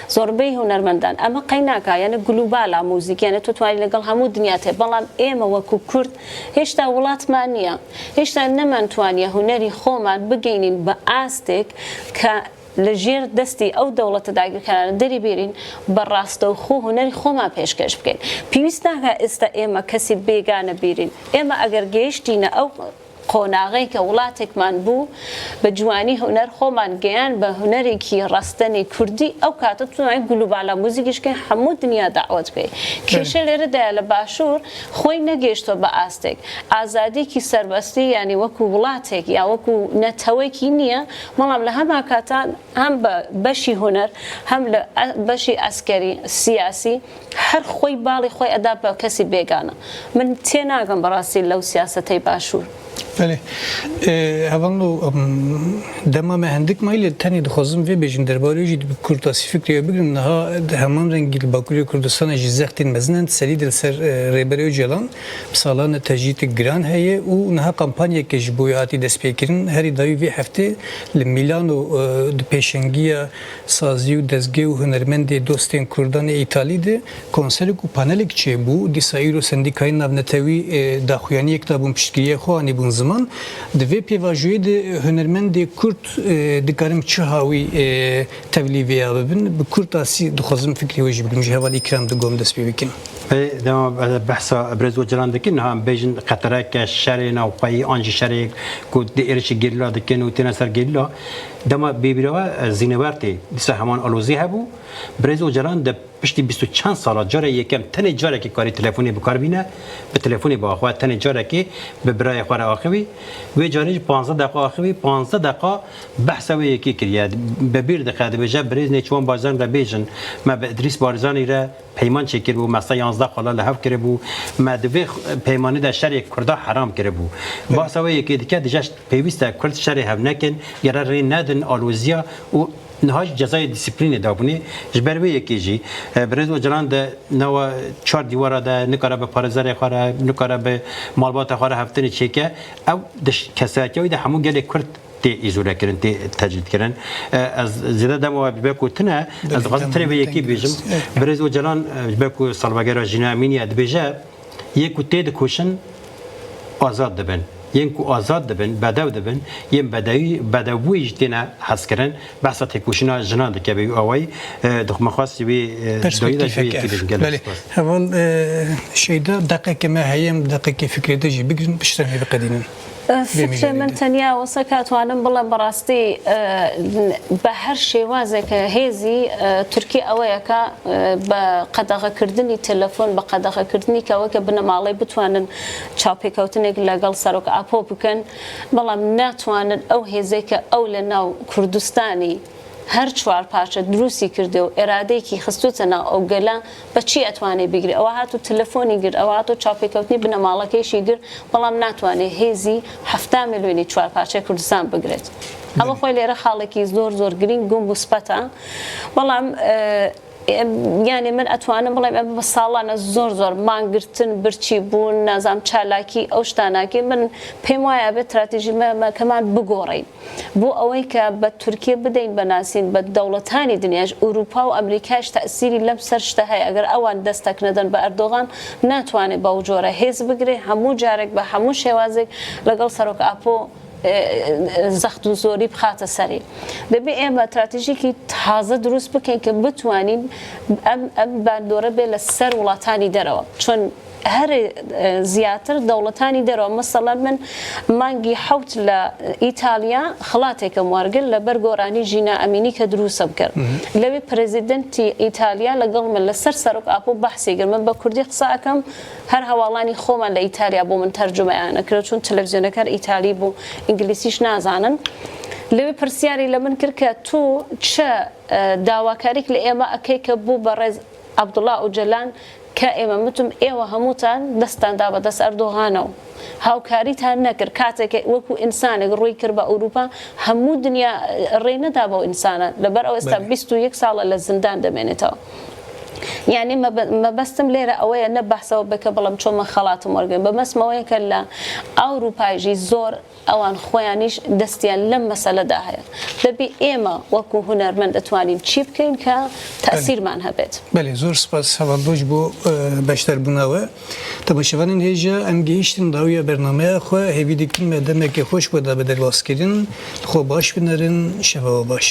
Zorbey hunermendan. Eme qeynaka, yani globala muzîk, yani tu twanî legal hemû dinya tê. Belam ême wekû Kurd hêşta welatman niye. Hêşta neman twaniye hunerî xoman bigeynin bi astek ke li jêr destî ew dewlete dagirkerane derî bêrîn, bi rastewxo hunerî xwe me pêşkêş bikin. Pêwîst nake êsta ême kesî bêgane bîrîn. Ême eger gêştîne ew qonaxê ke welatekman bû, bi ciwanî huner xweman geyan bi hunerekî rastenî kurdî, ew kate tu nayê globala muzîkî ji ke hemû dinya dawet bike. Kêşe lêre de ye li başûr xwey negêşto bi astek. Azadîkî serbestî, yanî wekû welatek ya wekû netewekî niye, belam li hema katan hem bi beşî huner, hem li e-, beşî eskerî, siyasî, her xwey balê xwey eda bi kesî bêgana. Min tênakim bi rastî lew siyasetey başûr. Belê. E, hevalno, em, dema me hindik mayî lê tenê dixwazim vê bêjim, derbarê wê jî bi kurtasî fikrê we bigirim. Niha di heman rengî li Bakurê Kurdistanê jî zextên mezin in. Serî de li ser, e, Rêberê Ocalan bi salan e tecrîdek giran heye û niha kampanyeke ji bo wê hatî destpêkirin. Herî dawî vê heftê li Mîlano, e, di pêşengiya sazî û dezgeh û hunermendê dostên kurdan ê Îtalî de konserek û panelek çêbû. Dîsa îro Sendîkayên Navnetewî, e, daxuyaniyek dabûn, piştgiriyê xwe anîbûn ziman. Di vê pêvajoyê de hunermendê kurd, e, dikarin çi hawî, e, tevlî vêya bibin? Bi kurtasî dixwazim fikrê we jî bigirim, ji heval Îkram digom dest pê bikin. Ê, dema behsa birêz Ocalan dikin, niha em bêjin qetereke şerê navxweyî an jî şerê ku di êrişî gerîla dikin û têne ser gerîla. Dema bêbîra we, e, Zînewer tê, dîsa heman alozî hebû. Birêz Ocalan di piştî bîst û çend sala cara yekem tenê carekê karî telefonê bi kar bîne, bi telefonê biaxwe, tenê carekê bi birayê xwe re axivî. Wê carê jî panzdeh deqa axivî, panzdeh deqa behsa wê yekê kiriye. Bi bîr dixe, dibêje, birêz Nêçiwan Barzanî re bêjin, me bi Îdrîs Barzanî re peyman çêkiribû, me sed yanzdeh xala li hev kiribû, me di vê peymanê de şerê Kurda heram kiribû. Behsa wê yekê dike, dije pêwîst e Kurd şerê hev nekin, gere rê nedin aloziya û niha jî cezayê dîsîplînê dabûnê. Ji ber wê yekê jî, e, birêz Ocalan di nava çar dîwara de nikare bi parêzerê xwe re, nikare bi malbata xwe re hevtinê çêke. Ew di ş-, kesayetiya wî de hemû gelê Kurd tê îzolekirin, tê tecrîdkirin. E, ez zêde dema we ji ber ku tune, ez dixwazim tenê vê yekê bêjim. Birêz Ocalan, e, ji ber ku salvegera Jîna Emînî ye, dibêje, Yên ku tê dikoşin azad dibin. Yên ku azad dibin, bedew dibin, yên bedewî, bedewbûyî jî têne hezkirin. Behsa têkoşîna jinan dike bi wî awayî. E, dix-, min xwest wî, e, dayî de ji wî yekê bêjim. Gelek spas. Heval, e, Şeyda, deqeke me heye, em deqekê fikrê te jî bigirin, piştre em ê biqedînin. Fikrê min tenya wisa ka twanim bilim bi rastî, e, bi her şêwazeke hêzî, e, Tirkî ewe ye ka, e, bi qedexekirdinî telefon, bi qedexekirdinî ke weke binemalê bitwanin çapêkewtinek legal Serok Apo bikin, belam netwanin ew hêzê ke ew li nav Kurdistanî her çar parçe dirûsî kirdi û îradeyekî xistûte nav ew gela, bi çi etwanê bigirî? Ew hato telefonî girt, ew hato çapêkewtinî binemalekê jî girt, belam netwanê hêzî hefta milwînî çar parçe Kurdistan bigirêt. Ew xwe lêre xalekî zor zor girîng û musbet e. Belam, e, Em, یانێ من ئەتوانم بڵێم ئەمە بە ساڵانە زۆر زۆر مانگرتن، برچی بوون، نازام چالاکی ئەو شتاناکێ. من پێم وایە بێت تراتیژی مەمەکەمان بگۆڕین بۆ ئەوەی کە بە تورکیە بدەین بە ناسین، بە دەوڵەتانی دنیاش، ئوروپا و ئەمریکاش تەسیری لەم سەر شتە هەیە. ئەگەر ئەوان دەستەک نەدەن بە ئەردۆغان، ناتوانێت بەو جۆرە هێز بگرێ، هەموو جارێک بە هەموو شێوازێک لەگەڵ سەرۆک ئاپۆ زەخت و زۆری بخاتە سەری. دەبێ ئێمە تراتیژێکی تازە دروست بکەین کە بتوانین ئەم ئەم باندۆرە بێ لە سەر وڵاتانی دەرەوە، چۆن هەر زیاتر دەوڵەتانی دەرەوە. مەسەڵەن من مانگی حەوت لە ئیتالیا خڵاتێکم وەرگر لە بەر گۆرانی ژینا ئەمینی کە دروستە بکرد. لەوێ پرێزیدنتی ئیتالیا لەگەڵ من لەسەر سەرۆک ئاپۆ بەحسی کرد. من بە کوردی قسە ئەکەم، هەر هەواڵانی خۆمان لە ئیتالیا بۆ من تەرجومەیان ئەکرد، چون تەلەڤزیۆنەکە هەر ئیتالی بوو، ئینگلیسیش نازانن. لەوێ پرسیاری لە من کرد کە تو چ داواکاریک لە ئێمە ئەکەی کە بوو بە ڕێز عەبدوڵا ئۆجەلان کە ئێمە، متم، ئێوە هەمووتان دەستان دا بە دەست ئەردۆغانەوە، هاوکاریتان نەکرد کاتێک وەکو ئینسانێک ڕووی کرد بە ئەوروپا، هەموو دنیا ڕێ نەدا بەو ئینسانە، لەبەر ئەو ئێستا بیست و یەک ساڵە لە زیندان دەمێنێتەوە. یعنی مەبەستم لێرە ئەوەیە، نە بەحسەوە بکە بڵم چۆمە خەڵاتم وەرگن، بە مەسمەوەیە کە لە ئەوروپایژی زۆر ئەوان خۆیانیش دەستیان لەم مەسەلەدا هەیە. دەبی ئێمە وەکو هونەرمەند دەتوانین چی بکەین کە تەسیرمان هەبێت. بەێ، زۆر سپاس هەواڵ بۆش بۆ بەشدەربوونەوە. تەماشەوانین هێژە ئەم گەیشتن داویە بەرنمەیە خۆ هێوی دیکتن مە دەمێکی خۆش بۆ دا بە دەرباسکردن. خۆ باش بنەرن، شەوەوە باش.